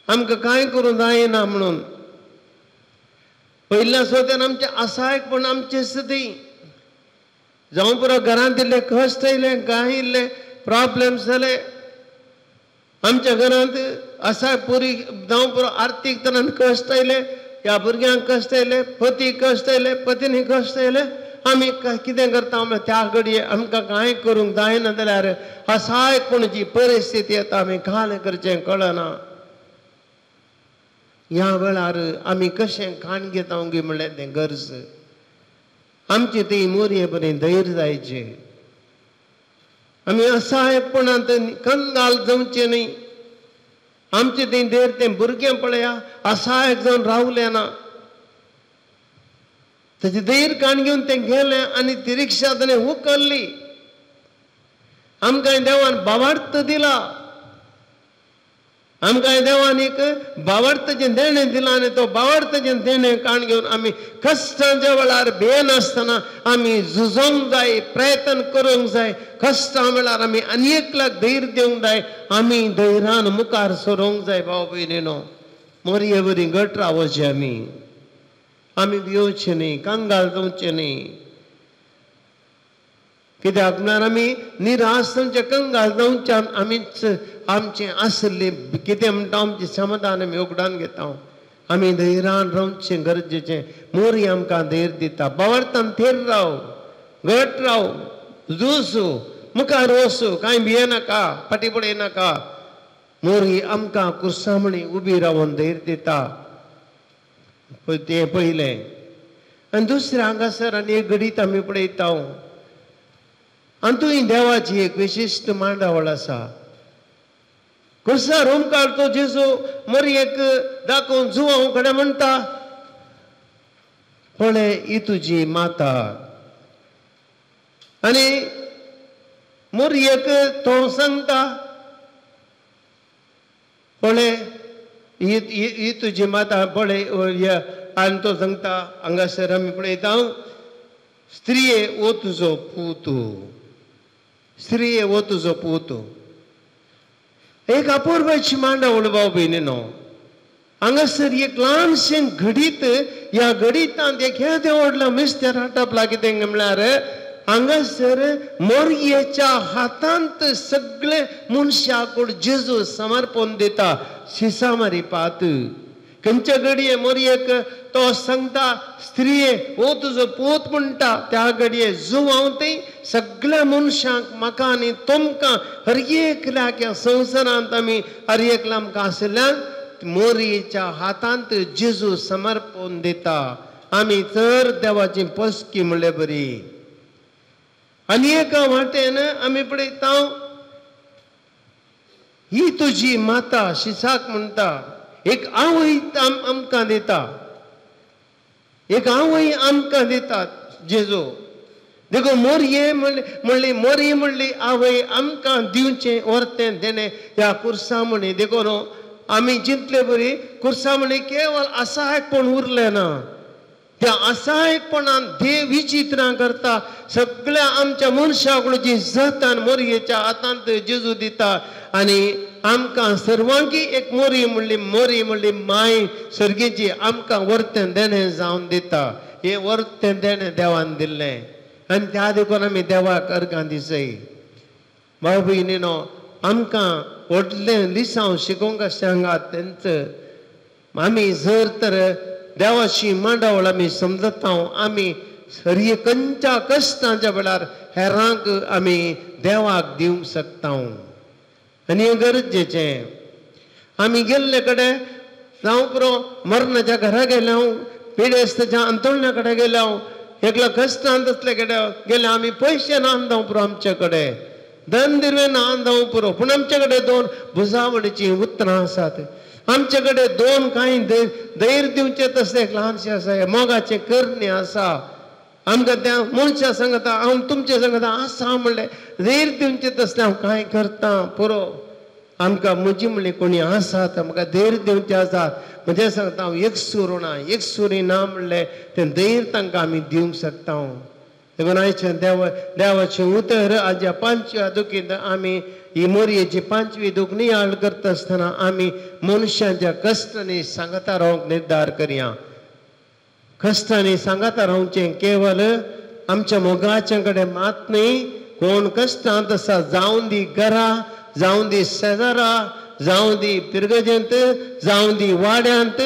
आमकां कांय करूं जायना म्हणून. पयल्या सुवातेर आमचें असहायकपण आमचें सदी जावं पुरो घरांत इल्लें कश्ट येयलें, कांय इल्लें प्रॉब्लम्स जाले आमच्या घरांत, असा पुरी जावं पुरो आर्थीक तरान कश्ट आयले, ह्या भुरग्यांक कश्ट आयले, पती कश्ट आयले, पतीनी कश्ट आयले, आमी कितें करता म्हळ्यार त्या घडये आमकां कांय करूंक जायना जाल्यार असायपणाची परिस्थिती येता, आमी कांय करचें कळना. ह्या वेळार आमी कशें खाण घेता गी म्हणल्यार तें गरज. आमची ती मोरये बरें धैर्य जायचें. आमी असहायपणांत कंगाल जावचें न्ही. आमचें तें धैर्य तें भुरगें पळया असहायक जावन रावलें ना. ताचें धैर्य काण घेवन तें गेलें आनी ती रिक्षा ताणें उखल्ली. आमकां देवान भावार्थ दिला, आमकां देवान एक भावार्थाचें देणें दिलां आनी तो भावार्थाचें देणें काण घेवन आमी कश्टांच्या वेळार भियेनासतना आमी झुजोंक जाय, प्रयत्न करूंक जाय. कश्टां वेळार आमी आनी एकल्याक धैर्य दिवंक जाय, आमी धैर्यान मुखार सरूंक जाय. भाव भयणीनो, मोरये वरी घट रावचें, आमी आमी भियोवचें न्ही, कंगाल जावचें न्ही. कित्याक म्हळ्यार आमी निराश जावचें, कंगाल जावच्यान आमीच आमचें आसलें कितें म्हणटा आमचें समाधान आमी योगदान घेता. आमी धैर्यान रावचें गरजेचें. मोरी आमकां धैर्य दिता. भावार्थान थेर राव, घट राव, झूज, मुखार वचू, कांय भियेनाका, फाटीं पडयनाका. मोरी आमकां कुर्सामणी उबी रावन धैर्य दिता. तें पयलें. आनी दुसरें हांगासर आनी एक घडीत आमी पळयता. आनी तुंय देवाची एक विशिश्ट मांडावळ आसा. कुर्सार ओमकार तो जेजू मोरयेक दाखोवन जुवांव कडेन म्हणटा, पळय ही तुजी माता. आनी मोरयेक तो सांगता, पळय ही तुजी माता, पळय. आनी तो सांगता हांगासर आमी पळयता, स्त्रिये ओ तुजो पूत, स्त्रिये ओ तुजो पूत. एक अपूर्वाची मांडावळ भाव भयणीनो. हांगासर एक ल्हानशें घडीत, ह्या घडितांत एक हें व्हडलो मिस्तेर आटपला. कितें म्हणल्यार हांगासर मोरयेच्या हातांत सगळे मनशाकूड जेजू समर्पण दिता. शिसामारी पात खंयच्या घडये मोरयेक तो सांगता, स्त्रिये ओ तुजो पूत म्हणटा. त्या घडये जुवांव थंय सगळ्या मनशांक, म्हाका आनी तुमकां, हर एकल्याक ह्या संवसारांत आमी हर एकल्या आमकां आशिल्ल्यान मोरयेच्या हातांत जेजू समर्पण दिता. आमी तर देवाची पोसकी म्हणले बरी. आनी एका वाटेन आमी पळयता, ही तुजी माता शिसाक म्हणटा. एक आवय आमकां दिता, एक आवय आमकां दिता जेजू. देखून मोरये म्हणली, मोरये म्हणली आवय आमकां दिवचें वर्तें देणें ह्या कुर्सा म्हणी. देखून आमी जितले बरी कुर्सा म्हणी केवळ असहायकपण उरलें ना, त्या असहायकपणान देव विचित्रां करता. सगळ्या आमच्या मनशाकडून जी जतान मोरयेच्या हातांत जेजू दिता आनी आमकां सर्वांकी एक मोरी म्हणली, मोरी म्हणली माय सर्गीची आमकां वर्तें देणें जावन दिता. हें वर्तें देणें देवान दिल्लें आनी त्या देखून आमी देवाक अर्गां दिसय. भाव भयणीनो, आमकां व्हडलें लिसांव शिकोवंक आसता हांगा तेंच. आमी जर तर देवाची मांडावळ आमी समजता, आमी हर खंयच्या कश्टांच्या वेळार हेरांक आमी देवाक दिवंक शकता. आनी हें गरजेचें. आमी गेल्ले कडेन जावं पुरो मरणाच्या घरा गेल्या, पिडेस्ताच्या अंतोळण्या कडेन गेल्या, एकल्या कश्टांत आसले कडेन गेल्या, आमी पयशे ना जावं पुरो, आमचे कडेन धन दिर्वे ना जावं पुरो, पूण आमचे कडेन दोन भुजावणीचीं उतरां आसात. आमचे कडेन दोन कांय धैर्य दिवचें तसलें एक ल्हानशें आसा, मोगाचें करणें आसा. आमकां त्या मनशा सांगता, हांव तुमचें सांगता आसा म्हणलें धैर्य दिवचें तसलें हांव कांय करता पुरो. आमकां म्हजी म्हणलें कोणी आसात म्हाका धैर्य दिवचें आसा. म्हजें सांगता हांव एकसुरो ना, एकसुरी ना म्हणलें तें धैर्य तांकां आमी दिवंक शकता. देखून आयचें देवाचें उतर आज ह्या पांचव्या दुखींत आमी ही मोरयेची पांचवी दूख नियाळ करता आसतना आमी मनशांच्या कश्टांनी सांगता रावंक निर्धार करया. कश्टांनी सांगता रावचें केवल आमच्या मोगाच्या कडेन मात न्ही. कोण कश्टांत आसा, जावं दी घरा, जावं दी शेजारा, जावं दी पिरगजेंत, जावं दी वाड्यांत,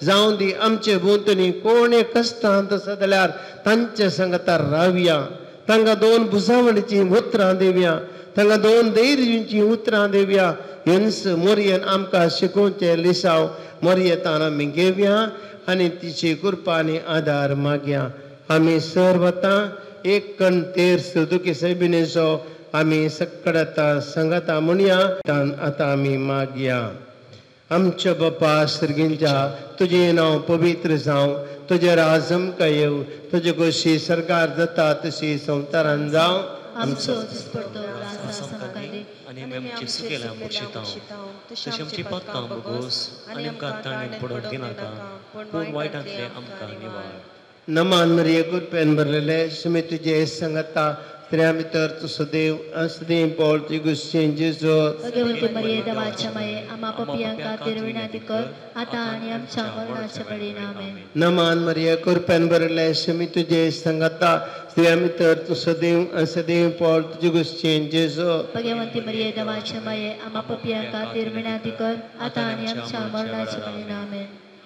जावं दी आमचे भोंवतणी कोणे कश्टांत आसा जाल्यार तांचे संगता रावया, तांकां दोन भुजावणीचीं उतरां दिवया, तांकां दोन धैर्याचीं उतरां दिवया. हेंच मोरयेन आमकां शिकोवचें लिसांव मोरयेतान आमी घेवया आनी तिची कृपा आनी आदार मागया. आमी सर्वता एक कण तेर्स दुखी सैबिनेचो आमी सकडाता संगता म्हणया आतां आमी मागया. आमच्या बापा सर्गींच्या, तुजें नांव पवित्र जावं, तुजें राज आमकां येवं, तुजे गोशी सरकार जाता तशी संवसारान जावं. आमचो दिसपडतो राज आमकां दी आनी आमी आमची चुकेल्या बक्षितांव, तशी आमची पातकां भोगोस आनी आमकां ताणें पडोवंक दिनाका, पूण वायटांतलें आमकां निवाळ. नमान मरिये, कृपेन भरलेले, सुमी तुजे संगता, स्त्रियां भितर तूं सदैव सदैव पावल तुजी गुस्सेन जेजू. भगवती मरिये देवाच्या माये, आम्हा पापयांक खातीर विनंती कर आतां आनी आमच्या मरणाच्या वेळेर. आमेन. नमान मरिये, कृपेन भरलेले, सुमी तुजे संगता, स्त्रियां भितर तूं सदैव सदैव पावल तुजी गुस्सेन जेजू. भगवती मरिये देवाच्या माये, आम्हा पापयांक खातीर विनंती कर आतां आनी आमच्या मरणाच्या वेळेर. आमेन.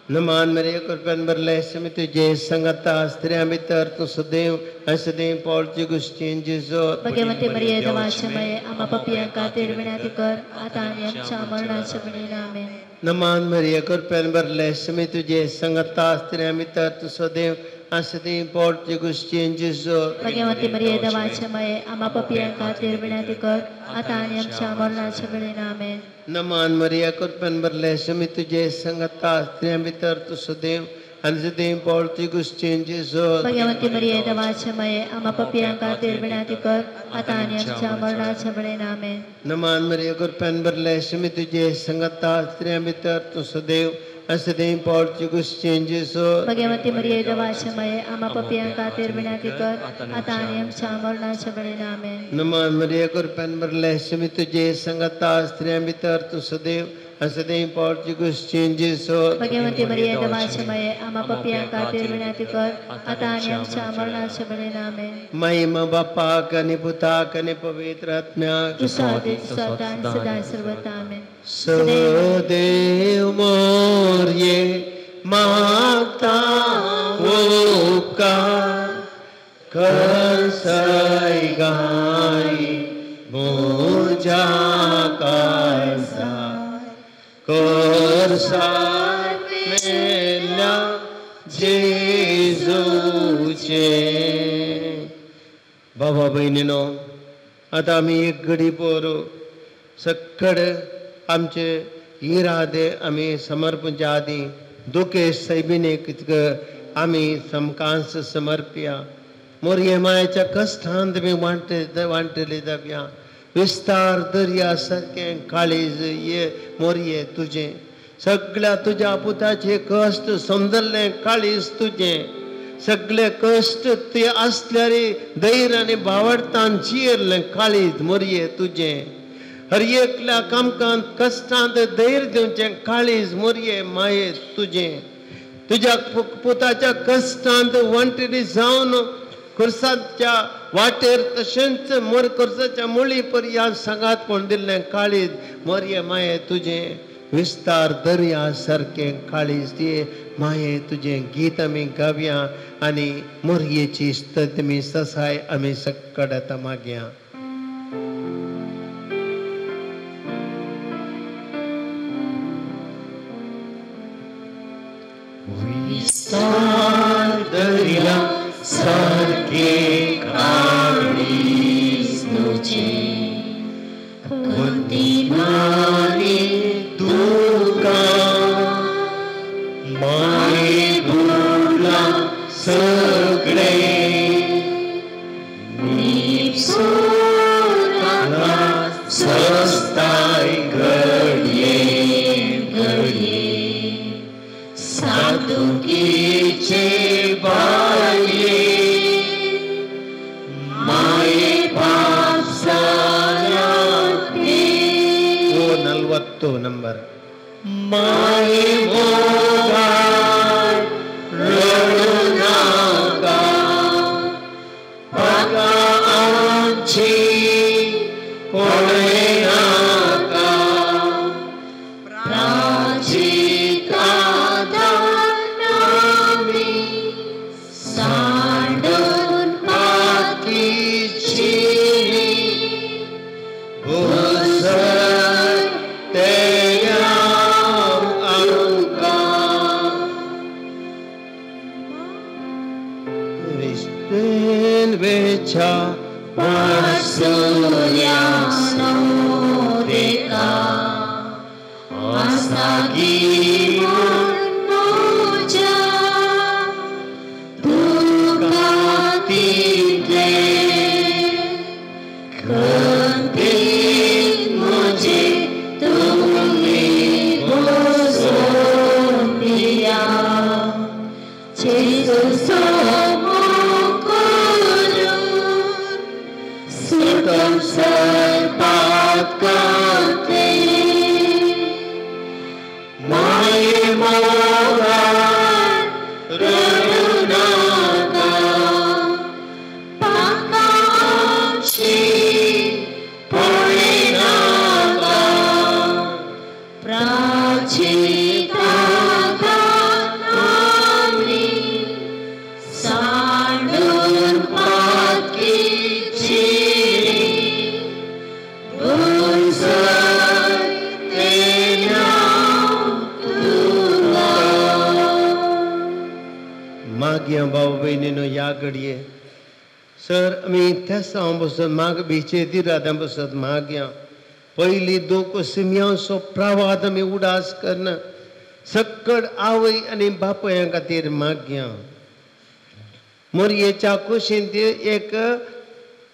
नमान मरिये, कृपेन भरलेले, सुमी तुजे संगता, स्त्रियां भितर तूं सदैव सदैव पावल तुजी गुस्सेन जेजू. भगवती मरिये देवाच्या माये, आम्हा पापयांक खातीर विनंती कर आतां आनी आमच्या मरणाच्या वेळेर. आमेन. नमान मरिये, कृपेन भरलेले, सुमी तुजे संगता, स्त्रियां भितर तूं सदैव सदैव पावल तुजी गुस्सेन जेजू. भगवती मरिये देवाच्या माये, आम्हा पापयांक खातीर विनंती कर आतां आनी आमच्या मरणाच्या वेळेर. आमेन. नमान मरिये, कृपेन भरलेले, सुमी तुजे संगता, स्त्रियां भितर तूं सदैव आनी सदैव पावल तुजी गुस्सेन जेजू. भगवती मरिये देवाच्या माये, आम्हा पापयांक खातीर विनंती कर आतां आनी आमच्या मरणाच्या वेळेर. आमेन. नमान मरिये, कृपेन भरलेले, सुमी तुजे संगता, स्त्रियां भितर तूं सदैव आनी सदैव पावल तुजी गुस्सेन जेजू. भगवती मरिये देवाच्या माये, आम्हा पापयांक खातीर विनंती कर आतां आनी आमच्या मरणाच्या वेळेर. आमेन. नमान मरिये, कृपेन भरलेले, सुमी तुजे संगता, स्त्रियां भितर तूं सदैव आनी सदैव पावल तुजी गुस्सेन जेजू. भगवती मरिये देवाच्या माये, आम्हा पापयांक खातीर विनंती कर आतां आनी आमच्या मरणाच्या वेळेर. आमेन. महिमा बापाक आनी पुताक आनी पवित्र आत्म्याक, सदा सर्वता. आमेन. सदैव मोरये मागता उपकार, करसय गाय म्हज्या काळजा, करसाय मेल्या जेजूचे. बाबा भयणीनो, आतां आमी एक घडी पोर सक्कड आमचे इरादे आमी समर्पणच्या आदीं दुखेश सैबिनेक आमी समकांस समर्पया. मोरये मायेच्या कश्टांत आमी वांटले जावया. विस्तार दर्या सारकें काळीज ये मोरये तुजें, सगळ्या तुज्या पुताचे कश्ट समजल्लें काळीज तुजें, सगळे कश्ट ते आसल्यार धैर्य आनी भावार्थान जियेल्लें काळीज मोरये तुजें, हर एकल्या कामकांत कश्टांत धैर्य दिवचें काळीज मोरये माये तुजें, तुज्या पुताच्या कश्टांत वांटेली जावन खुर्साच्या वाटेर तशेंच मोर खुर्साच्या मुळी पर्यान सांगात कोण दिल्लें काळीज मोरये माये तुजें, विस्तार दर्या सारकें काळीज दिये माये तुजें गीत आमी गावया आनी मोरयेची स्तत ससाय आमी सक्कड आतां मागया. विस्तार दर्या सारकें काळीज तुजें, खंतीनानी तुका माये बुडलां सगळें, निपसोताना सस्ताय घडये घडये, साधुकीचे बाये माये पाप जाल्या. 40 ನಂಬರ್. माये मोगान रडू नाका, पापां आमची पळयनाका, प्राचित आतां लागी म्हूण म्हज्या तुका तितले खंतीन म्हजे तुमी बसोन दिया जेजू सोमो करून सुटम सरपात काते माये मोगान रडू नाका पाकांची पळयनाका प्राचिता आमी सांडून पातकीची भुरसर तेन्ना तुका. मागया भाव भयणीनो ह्या घडये सर आमी तेसांव बसत माग बिचे दिरादां बसत मागया पयली दूख सिमयांचो प्रवाद आमी उडास करना सक्कड आवय आनी बापायां खातीर मागया. मोरयेच्या कुशींत एक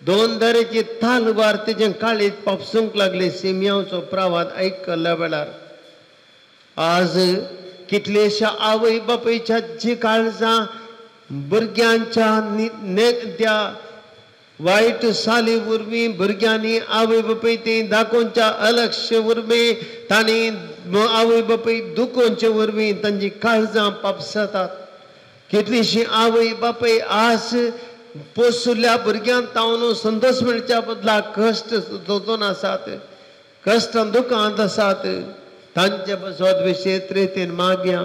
दोन दरेची तालवार तेजें काळीत पापसूंक लागले सिमयांचो प्रवाद आयकल्ल्या वेळार. आज कितलेशा आवय बापायच्या जी काळजां भुरग्यांच्या त्या वायट साली वरवीं भुरग्यांनी आवय बापाय ती दाखोवच्या अलक्ष वरवीं तांणी आवय बापाय दुखोवचे वरवीं तांची काळजां पापसतात. कितलीशी आवय बापाय आज पोसुल्ल्या भुरग्यांक तावन संतोश मेळच्या बदला कश्ट सोदून आसात, कश्टान दुखांत आसात. तांचे बसत विशेश रितीन मागया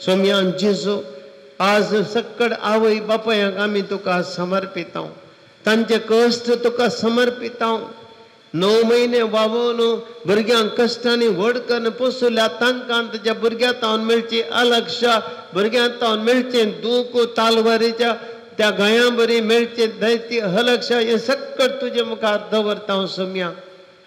सोमयान जेजू आज सक्कड आवय बापायांक आमी तुका समर्पितांव, तांचे कश्ट तुका समर्पितांव. 9 म्हयने वावोवन भुरग्यांक कश्टांनी व्हड करून पोसुल्या तांकां ताच्या भुरग्यां तावन मेळची अलक्ष, भुरग्यां तावन मेळचें दूख, तालवारीच्या त्या गायां बरी मेळचें दैती अलक्ष, हें सक्कड तुजे मुखार दवरता हांव सोमया.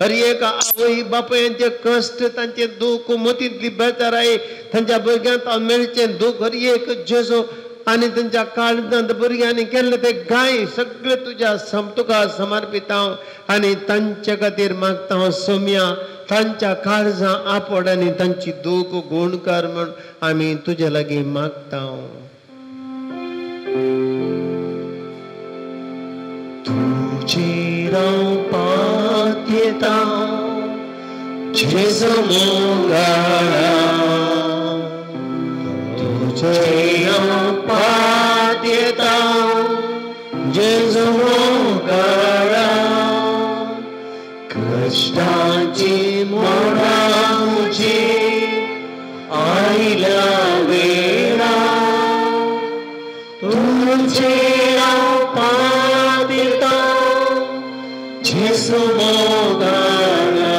हर एक आवय बापायांचे कश्ट, तांचे दूख, मोतींतली बेजाराय, तांच्या भुरग्यांक तावन मेळचें दूख हर एक जेजू आनी तांच्या काळजांत भुरग्यांनी केल्ले ते गाय सगळे तुज्या तुका समर्पिता हांव आनी तांचे खातीर मागता हांव सोमया. तांच्या काळजां आपड आनी तांची दूख गुणकार म्हूण आमी तुजे लागीं मागता. तुजेर हांव पातयेता जेजू मोगाळा, तुजेर हांव पातयेता जेजू मोगाळा, कश्टांची मोडां म्हजेर आयल्या वेळा, तुजेर हांव पातयेता जेजू मोगाळा.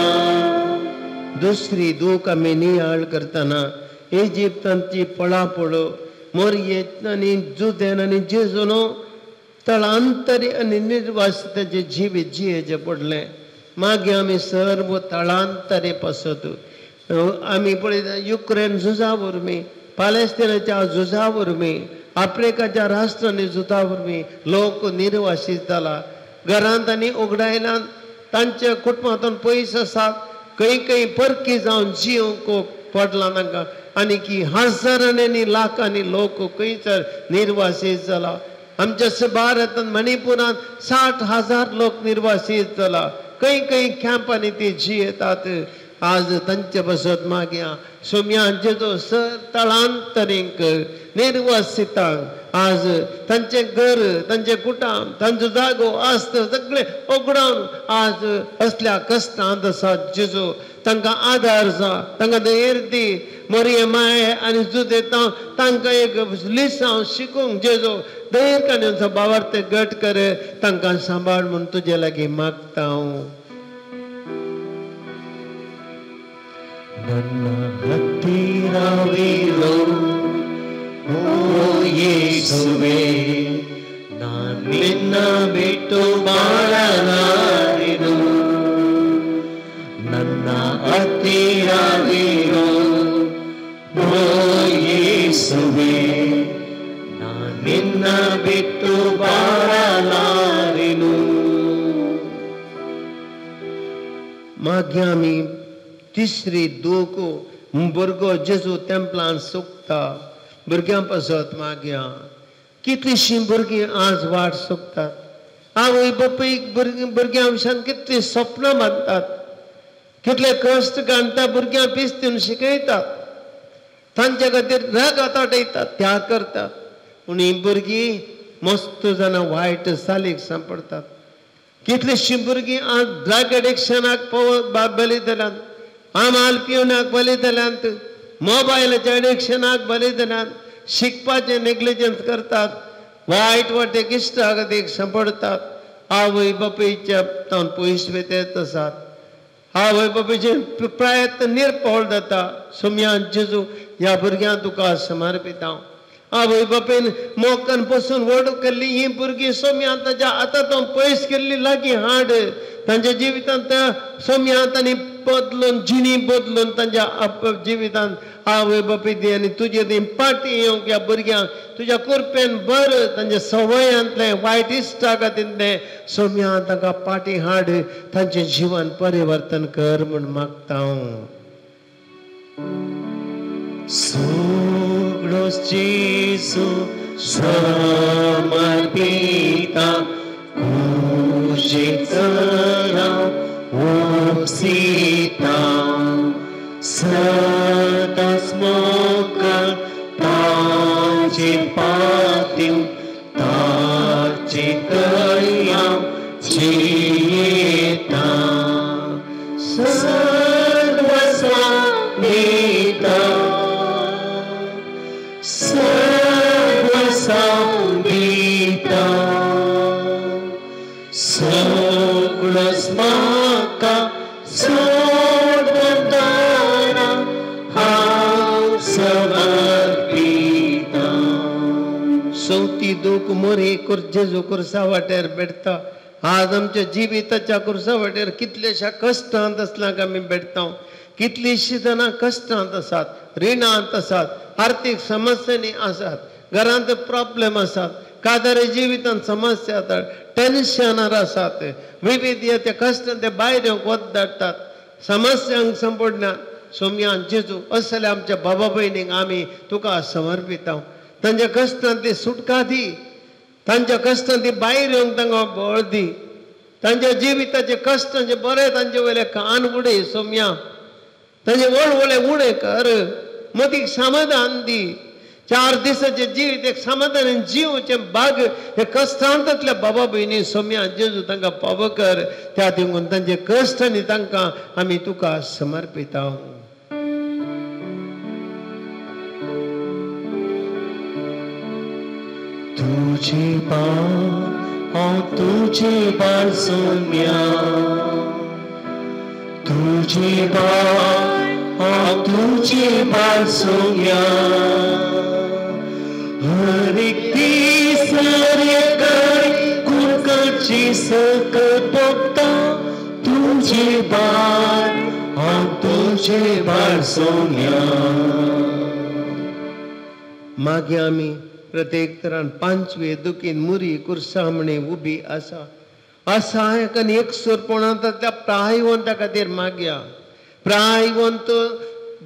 दुसरी दूख आमी नियाळ करतना इजिप्तांची पळापळ मोरयेत आनी जुदेन आनी जेजून तळांतरी आनी निर्वासिताचें जिवीत जियेचें पडलें. मागीर आमी सर्व तळांतरे पासत आमी पळयता युक्रेन झुजा वरवीं, पालेस्तिनाच्या झुजा वरवीं, आफ्रिकाच्या राष्ट्रांनी झुजा वरवीं लोक निर्वासीत जाला. घरांत आनी उगडायल्यान तांच्या कुटुंबांतून पयस आसात, खंय खंय परकी जावन जिवंक पडला तांकां आनी की हजारांनी आनी लाखांनी लोक खंयसर निर्वासीत जाला. आमच्या भारतांत मणिपुरांत 60,000 लोक निर्वासीत जाला. खंय खंय कॅम्पांनी ते जियेतात. आज तांचे बसत मागया सोमया जेजो सर तळांतरींक निर्वासितांक आज तांचें घर, तांचें कुटाम, तांचो जागो आस्त सगळें उगडावन आज असल्या कश्टांत आसा जेजू तांकां आदार जा, तांकां धैर्य दी. मोरये माये आनी जुदें तांकां एक लिसांव शिकूंक जेजू धैर्य काडून बावार्थ घट कर, तांकां सांबाळ म्हूण तुजे लागीं मागता हांव. ನನ್ನ ಹತ್ತಿರವಿರೋ ಓ ಯೇಸುವೆ, ನಾನ್ ನಿನ್ನ ಬಿಟ್ಟು ಬಾಳಲಾರೆನು. ನನ್ನ ಹತ್ತಿರವಿರೋ ಯೇಸುವೆ, ನಾನ್ ನಿನ್ನ ಬಿಟ್ಟು ಬಾಳಲಾರೆನು. मागीर आमी तिसरी दूख भुरगो जेजू तेंपलान सुकता भुरग्यां पासत. मागीर कितलींशीं भुरगीं आज वाट सोदतात. आवय बापूय भुरग्यां विशयान कितलीं सपनां बांदतात, कितले कश्ट काडटा भुरग्यां पिस्तीन शिकयतात, तांचे खातीर रगत आटयतात, त्याग करतात. पूण हीं भुरगीं मस्त जाणां वायट चालीक सांपडटात. कितलींशीं भुरगीं आज ड्रग एडिक्शनाक बली जाल्यांत, आमाल पिवणाक बली जाल्यांत, मोबायलाच्या एडिक्शनाक बली जाल्यांत, शिकपाचें नेग्लिजन्स करतात, वायट वाटेक इश्टागतीक सांपडटात, आवय बापायच्या तावन पयस वेत आसात. आवय बापायचे प्रयत्न निर्फळ जाता. सोम्यान जेजू ह्या भुरग्यांक तुका समर्पिता. आवय बापायन मोगान पसून व्हड केल्ली हीं भुरगीं सोम्यान ताच्या आतां पयस केल्ली लागीं हाड. तांच्या जिवितांत सोम्यांत आनी बदलून जिणी बदलून तांच्या जिवितांत आवय बापूय दी आनी तुजे ती पाटी येवंक ह्या भुरग्यांक तुज्या कुरपेन बर तांच्या सवयांतलें वायट इश्टागतींतलें सोम्यान तांकां पाटी हाड, तांचें जिवन परिवर्तन कर म्हूण मागता हांव. सगळो जेजू समर्पिता, तुजें उपसिता, सदांच मोगान ताचें पातीव, ताचे दया जियेता, सर्वस्व दिता, सर्वस्व दिता, सगळोच म्हाका सोडून हांव समर्पिता. चवथी दूख मोरी जेजू कुर्सा वाटेर भेटता. आज आमच्या जिविताच्या कुर्सा वाटेर कितल्याश्या कश्टांत आसल्यांक आमी भेटता. कितलींशीं जाणां कश्टांत आसात, रिणांत आसात, आर्थीक समस्यांनी आसात, घरांत प्रॉब्लेम आसात, कादारी जिवितांत समस्या आसात, टेन्शनार आसात, विविध त्या कश्टांत ते भायर येवंक वत धाडटात, समस्यांक संपडनात. सोम्यान जेजू असल्या आमच्या बाबा भयणींक आमी तुका समर्पिता. तांच्या कश्टांतली सुटका दी, तांच्या कश्टांतली भायर येवंक तांकां बळ दी, तांच्या जिविताचे कश्टांचे बरें तांचे वयले कान उडय सोम्या, तांचे वळवळे उणें कर, मतीक समाधान दी. 4 दिसाचें जिवीत एक समाधान जिवचें भाग हे कश्टांतल्या बाबा भयणी सोम्या जेजू तांकां पावो कर. त्या देखून तांचे कश्ट आनी तांकां आमी तुका समर्पिता. तुझे बाळ हांव तुझे बाळ सोम्या, तुझे बाळ हांव तुझे बाळ सोम्या, हर एक दीस हर एक कुडकाची सकत भोगता, तुझे बाळ हांव तुझे बाळ सोम्या. मागीर आमी प्रत्येक तरान पांचवे दुखीन मुरी कुर्सामणे उबी आसा. असहायक आनी एकसुरपणांतल्या प्रायवंता खातीर मागया. प्रायवंत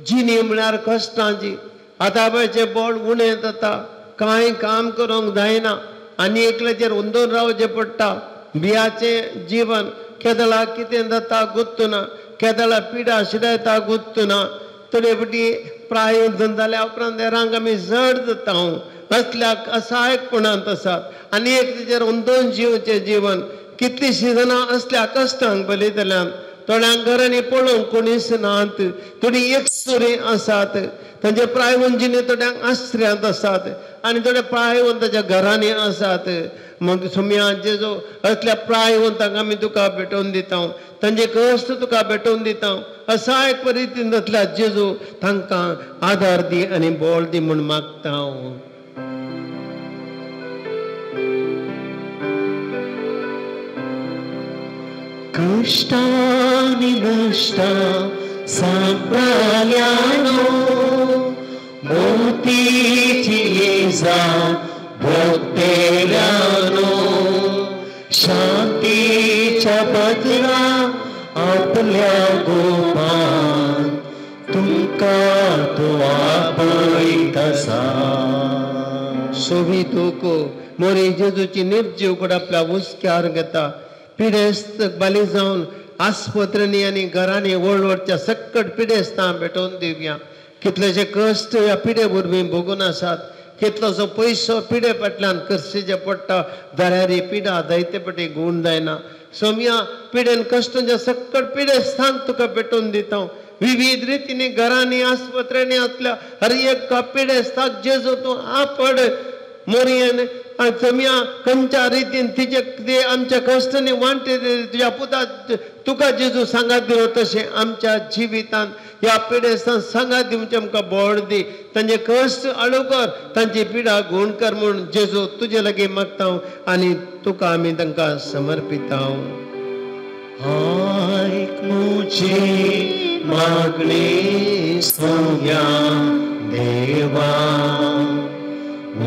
जिणी म्हळ्यार कश्टांची. आतां पळयचें बळ उणें जाता, कांय काम करूंक जायना आनी एकल्याचेर अंदून रावचें पडटा. बियाचें जिवन केदळा कितें जाता गुत्तुना, केदळा पिडा शिडायता गुत्तुना. थोडे फावटी प्रायवंत जाल्या उपरांत हेरांक आमी जड जाता. हांव असल्या असहायकपणांत आसात आनी एक तेजेर अंदून जिवचें जीवन. कितलींशीं जाणां असल्या कश्टांक बली जाल्यांत. थोड्यांक घरांनी पळोवंक कोणीच नात, थोडीं एकसुरीं आसात, तांचे प्रायवंत जिणे थोड्यांक आश्र्यांत आसात आनी थोडे प्रायवंताच्या घरांनी आसात. मग सोम्या जेजू असल्या प्रायवंतांक आमी तुका भेटोवन दिता, तांचे कश्ट तुका भेटोवन दिता. असहायक परिस्थितींत असल्या जेजू तांकां आदार दी आनी बळ दी म्हूण मागता हांव. कश्टांनी नश्टां सांपळ्यानो, मोतीची दिसा भोगतेल्यानो शांतीच्या बदला आपल्या गोपान तुमकां तो आपयत आसा. सोबी दूख मोरी जेजूची निर्जीव कडेन आपल्या हुस्क्यार घेता. पिडेस्त बाली जावन आस्पत्र्यांनी आनी घरांनी व्हड व्हडच्या सक्कट पिडेस्तां भेटोवन दिवया. कितलेशे कश्ट ह्या पिडे वरवीं भोगून आसात. कितलोसो पयसो पिडे फाटल्यान खर्चीचे पडटा. दऱ्यारी पिडा जायते पटी गूण जायना. सोमया पिडेन कश्टांच्या सक्कट पिडेस्तांक तुका भेटोवन दिता. विविध रितींनी घरांनी आस्पत्र्यांनी आसल्या हर एक पिडेस्ताक जेजू तूं आपड मोरयेन जमया खंयच्या रितीन तिचे ते आमच्या कश्टांनी वांटे तुज्या पुता तुका जेजू सांगात दिलो तशें आमच्या जिवितांत ह्या पिडेस्तांक सांगात दिवचें आमकां बोड दी. तांचे कश्ट आळू कर, तांची पिडा गूण कर म्हूण जेजू तुजे लागीं मागता आनी तुका आमी तांकां समर्पिता. आयक म्हजी मागणी सोम्या देवा,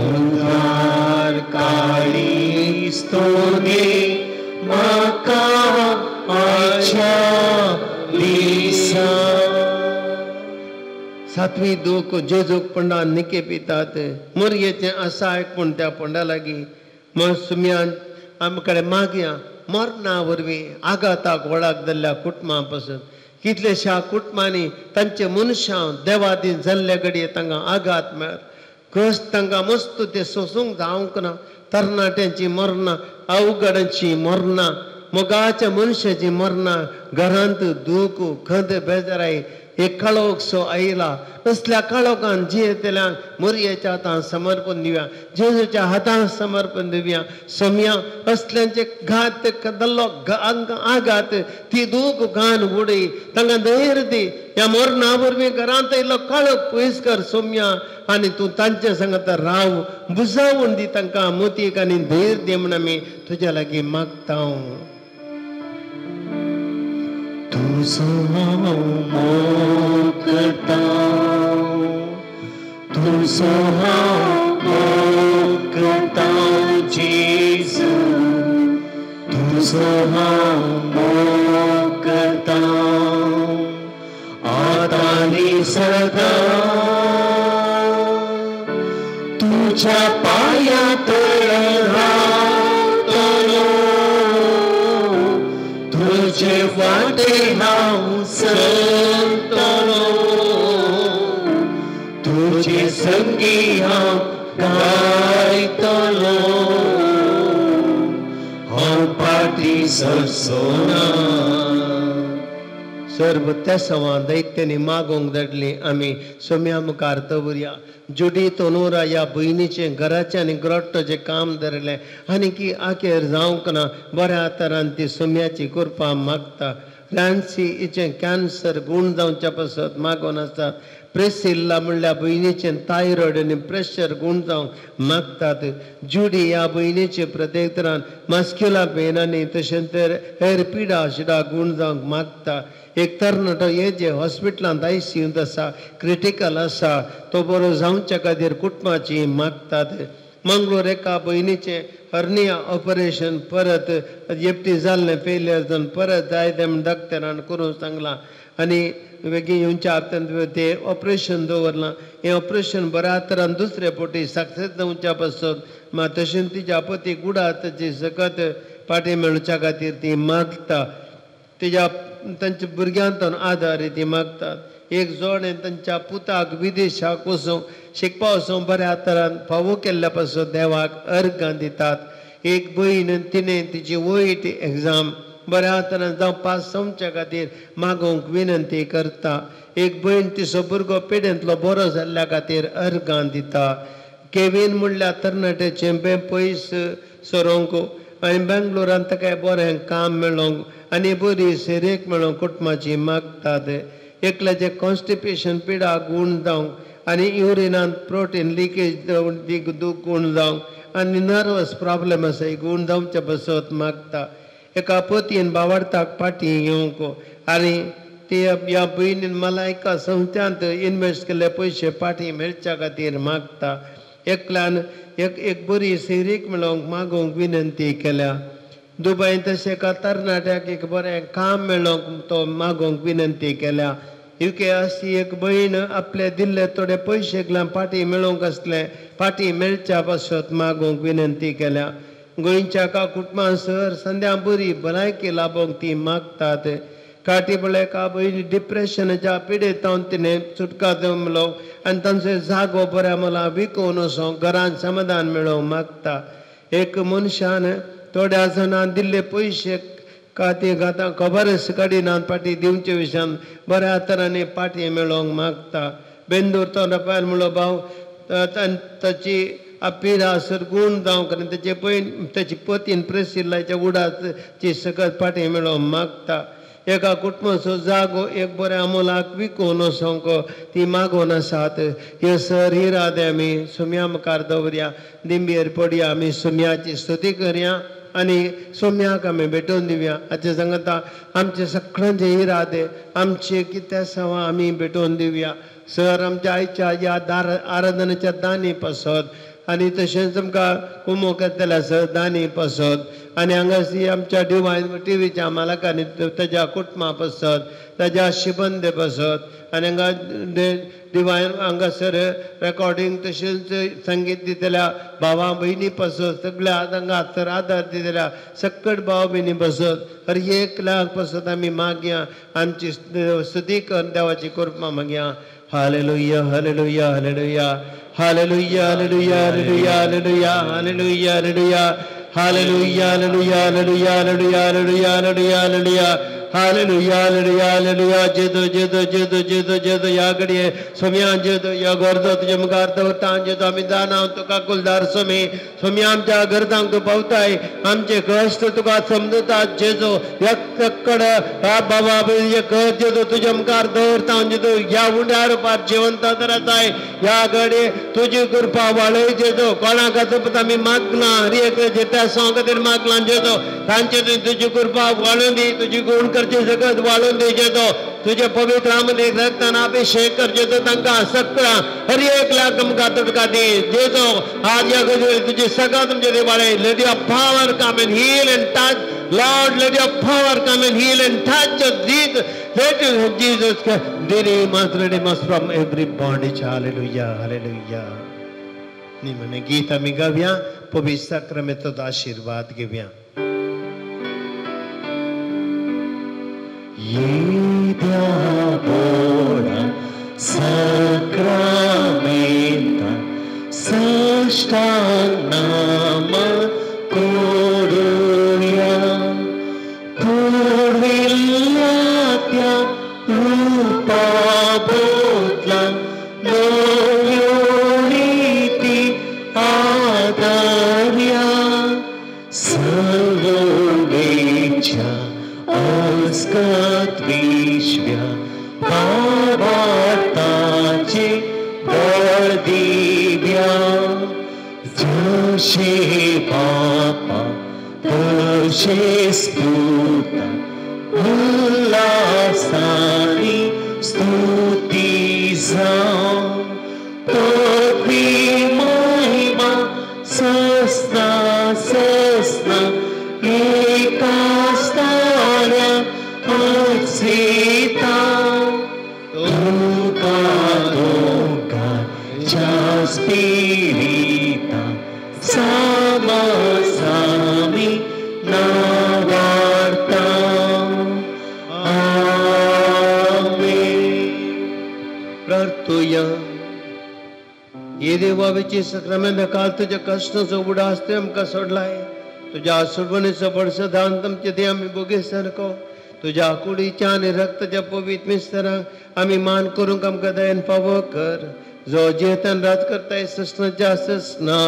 उदार काळीज तो दे म्हाका आयच्या दिसा. सातवी दूख जेजूक पंडा निके पितात. मोरयेचें आसा एक पूण त्या पंडा लागीं मग सुम्यान आमकडे मागया मरणा वरवीं आघाताक वळाक जाल्ल्या कुटुंबा पासून. कितलेश्या कुटुंबांनी तांचे मनशां देवादीन जाल्ले घडये तांकां आघात मेळत. कश्ट तांकां मस्त ते सोसूंक जावंक ना. तरणाट्यांची मरणां, अवघडांची मरणां, मोगाच्या मनशाची मरणां, घरांत दूख खंत बेजाराय एक काळोखसो आयला. असल्या काळोखान जियेतल्यांक मोरयेच्या हातान समर्पण दिवया, जेजूच्या हातान समर्पण दिवया. सोमया असल्यांचे घात जाल्लो आघात ती दूख घाण उडय, तांकां धैर्य दी. ह्या मरणा वरवीं घरांत आयिल्लो काळोख पयस कर सोमया आनी तूं तांचे सांगता राव बुजावून दी तांकां मोतीक आनी धैर्य दी म्हूण आमी तुज्या लागीं मागता. तुजो हांव मोग करता, तुजो हांव मोग करता जेजू, तुजो हांव मोग करता आतां आनी सदां. तुज्या पांयां रावतलो, तुजे वाटे हांव चलतलो, तुजे संगी हांव गायतलो, हांव फाटीं सरचो ना. सर्व तेसवां दैत्यांनी मागोवंक धाडली आमी सोम्या मुखार दवरया. जुडी तोनोरा ह्या भयणीचें घराचें आनी ग्रोट्टोचें काम धरलें आनी की आखेर जावंक ना. बऱ्या तरान ती सोम्याची कृपा मागता. रॅन्सी हिचें कॅन्सर गूण जावच्या पासत मागोवन आसा. प्रेसिल्ला म्हणल्या भयणीचें थायरॉयड आनी प्रेशर गूण जावंक मागतात. जुडी ह्या भयणीचे प्रत्येक तरान मस्क्युलर पेन आनी तशें तर हेर पिडा शिडा गूण जावंक मागता. एक तरणाटो हे जे हॉस्पिटलांत आयसीयूंत आसा, क्रिटिकल आसा, तो बरो जावच्या खातीर कुटुंबाची मागतात. मंगळूर एका भयणीचें हर्निया ऑपरेशन परत एकटी जाल्लें फेलियर जावन परत जाय तें म्हूण डॉक्टरान करूंक सांगलां आनी बेगीन येवच्या हप्त्यांत तें ऑपरेशन दवरलां. हें ऑपरेशन बऱ्या तरान दुसरे फावटी सक्सेस जावच्या पासत मात तशें तिच्या पती गुडाताची सकत फाटीं मेळच्या खातीर ती मागता. तिच्या तांच्या भुरग्यांतून आदार ती मागतात. एक जोडें तांच्या पुताक विदेशाक वचूंक शिकपा वचूंक बऱ्या तरान फावो केल्ल्या पासून देवाक अर्गां दितात. एक भयण तिणें तिची वयट एग्जाम बऱ्या तरान जावं पास जावच्या खातीर मागोवंक विनंती करता. एक भयण तिचो भुरगो पेडेंतलो बरो जाल्ल्या खातीर अर्गां दिता. केवीन म्हणल्यार तरणाट्याचें बें पयस सरोवंक आनी बेंगलोरांत ताका बरें काम मेळोवंक आनी बरी सेरेक मेळोवंक कुटुंबाची मागतात. एकल्याचें कॉन्स्टिपेशन पिडा गूण जावंक आनी युरिनांत प्रोटीन लिकेज दूख गूण जावंक आनी नर्वस प्रॉब्लम आसा ही गूण जावच्या पासत मागता. एका पतीन बावडताक फाटीं येवंक आनी ती ह्या भयणीन मलायका संस्थांत इनवेस्ट केल्ले पयशे फाटीं मेळच्या खातीर मागता. एकल्यान एक एक बरी सिरीक मेळोवंक मागूंक विनंती केल्या. दुबय तशें एका तरणाट्याक एक बरें काम मेळोवंक तो मागूंक विनंती केल्या. युके अशी एक भयण आपले दिल्ले थोडे पयशे एकल्यान पाटी मेळोवंक आसले पाटी मेळच्या पासत मागूंक विनंती केल्या. गोंयच्या एका कुटुंबान सर संध्या बरी भलायकी लाबोवंक ती मागतात. काटी पळय एका भयणी डिप्रेशनाच्या पिडेतावन तिणें सुटका जमलो आनी तांचो जागो बऱ्या मला विकून वचोंक घरान समाधान मेळोवंक मागता. एक मनशान थोड्या जाणां दिल्ले पयशे खातीर आतां खबरच काडिनात पाटी दिवचे विशयान बऱ्या तरांनी पाटी मेळोवंक मागता. बेंदूर तो रपायल म्हणलो भाव ताची पिरासर गूण जावंक आनी ताचे पयन ताची पतीन प्रेसिल्लाच्या उडाची सकत पाटी मेळोवंक मागता. एका कुटुंबाचो जागो एक बऱ्या मोलाक विकून वचोंक ती मागून आसात. हे सर इरादे आमी सुम्या मुखार दवरया, दिंबेर पडया, आमी सुम्याची स्तुती करया आनी सोम्याक आमी भेटोवन दिवया. हाचे सांगता आमचे सगळ्यांचे इरादे आमचे कितें सवा आमी भेटोवन दिवया. सर आमच्या आयच्या ह्या दार आराधनेच्या दानी पासत आनी तशेंच आमकां कुमो करतले सर दानी पासत आनी हांगासर आमच्या डिवायन टिवीच्या मालकांनी ताज्या कुटुंबा पासत ताज्या शिबंदे पासत आनी हांगा डिवायन हांगासर रेकॉर्डिंग तशेंच संगीत दितल्या भावा भयणी पासत सगळ्या हांगा सर आदार दितल्या सकट भाव भयणी पासत हर एक लाख पासत आमी मागया. आमची स्तुती कर देवाची कृपा मागया. Hallelujah hallelujah hallelujah hallelujah hallelujah hallelujah hallelujah hallelujah hallelujah hallelujah hallelujah hallelujah hallelujah hallelujah hallelujah hallelujah hallelujah hallelujah. जेदो जेदो जेदो जेदो जेदो ह्या घडये सोम्या जेदो ह्या गरजो तुजे मुखार दवरता. जेदो आमी जाणा तुका कुलदार सोमी सोम्या आमच्या गरजांक तूं पावताय, आमचे कश्ट तुका समजता. जेजो एककड बाबा जेदो तुज्या मुखार दवरता. जेदो ह्या उंड्या रुपार जिवंत दवरताय. ह्या घडये तुजी कृपा वाळय जेजो. कोणाक आमी मागलां हर एक जेत्या सांग खातीर मागलां जेजो तांचे तुजी कृपा वाळून दी, तुजी गुण करचे जगत वाळून दी जेजो. तुझे पवित्र आमने रक्तान अभिषेक कर जेजो तांकां सगळ्या हर एक लाख आमकां तुटका दी जेजो. आज ह्या गजाली तुजी सगळ्या तुमचे Devale. Let your power come and heal and touch Lord. Let your power come and heal and touch Jesus. Let Jesus redeem us, redeem us from every bondage. Hallelujah hallelujah. निमणे गीत आमी गावया, पवित्र साक्रामेंताचो आशीर्वाद घेवया. येद्या बोडा साक्रामेंता साष्टांग नाम करूया. पुर्विल्ल्या त्या रूपा बोतला नव्यो रीती आदर्या. सर्वेच्या अस्कत विश्व्या भावार्थाचे बळ दिव्या. जशे बापा तशेच पुता उल्हासानी स्तुती जावं. पदवी महिमा ससना ससना एका स्थाना उत्सिता. तुका दोगांच्या स्पिरिता सामसामी नावार्ता. आमेन. प्रार्थुया. ये देवा साक्रामेंत काल तुज्या कश्टाचो उडास तुवें आमकां सोडलाय. तुज्या सोडवणेचो बडसदान आमचे ते आमी भोगे सारको तुज्या कुडीच्या आनी रक्ताच्या पवित्र मिस्तरांक आमी मान करूंक आमकां दयेन फावो कर. जो जेतान राज करताय ससनाच्या ससना.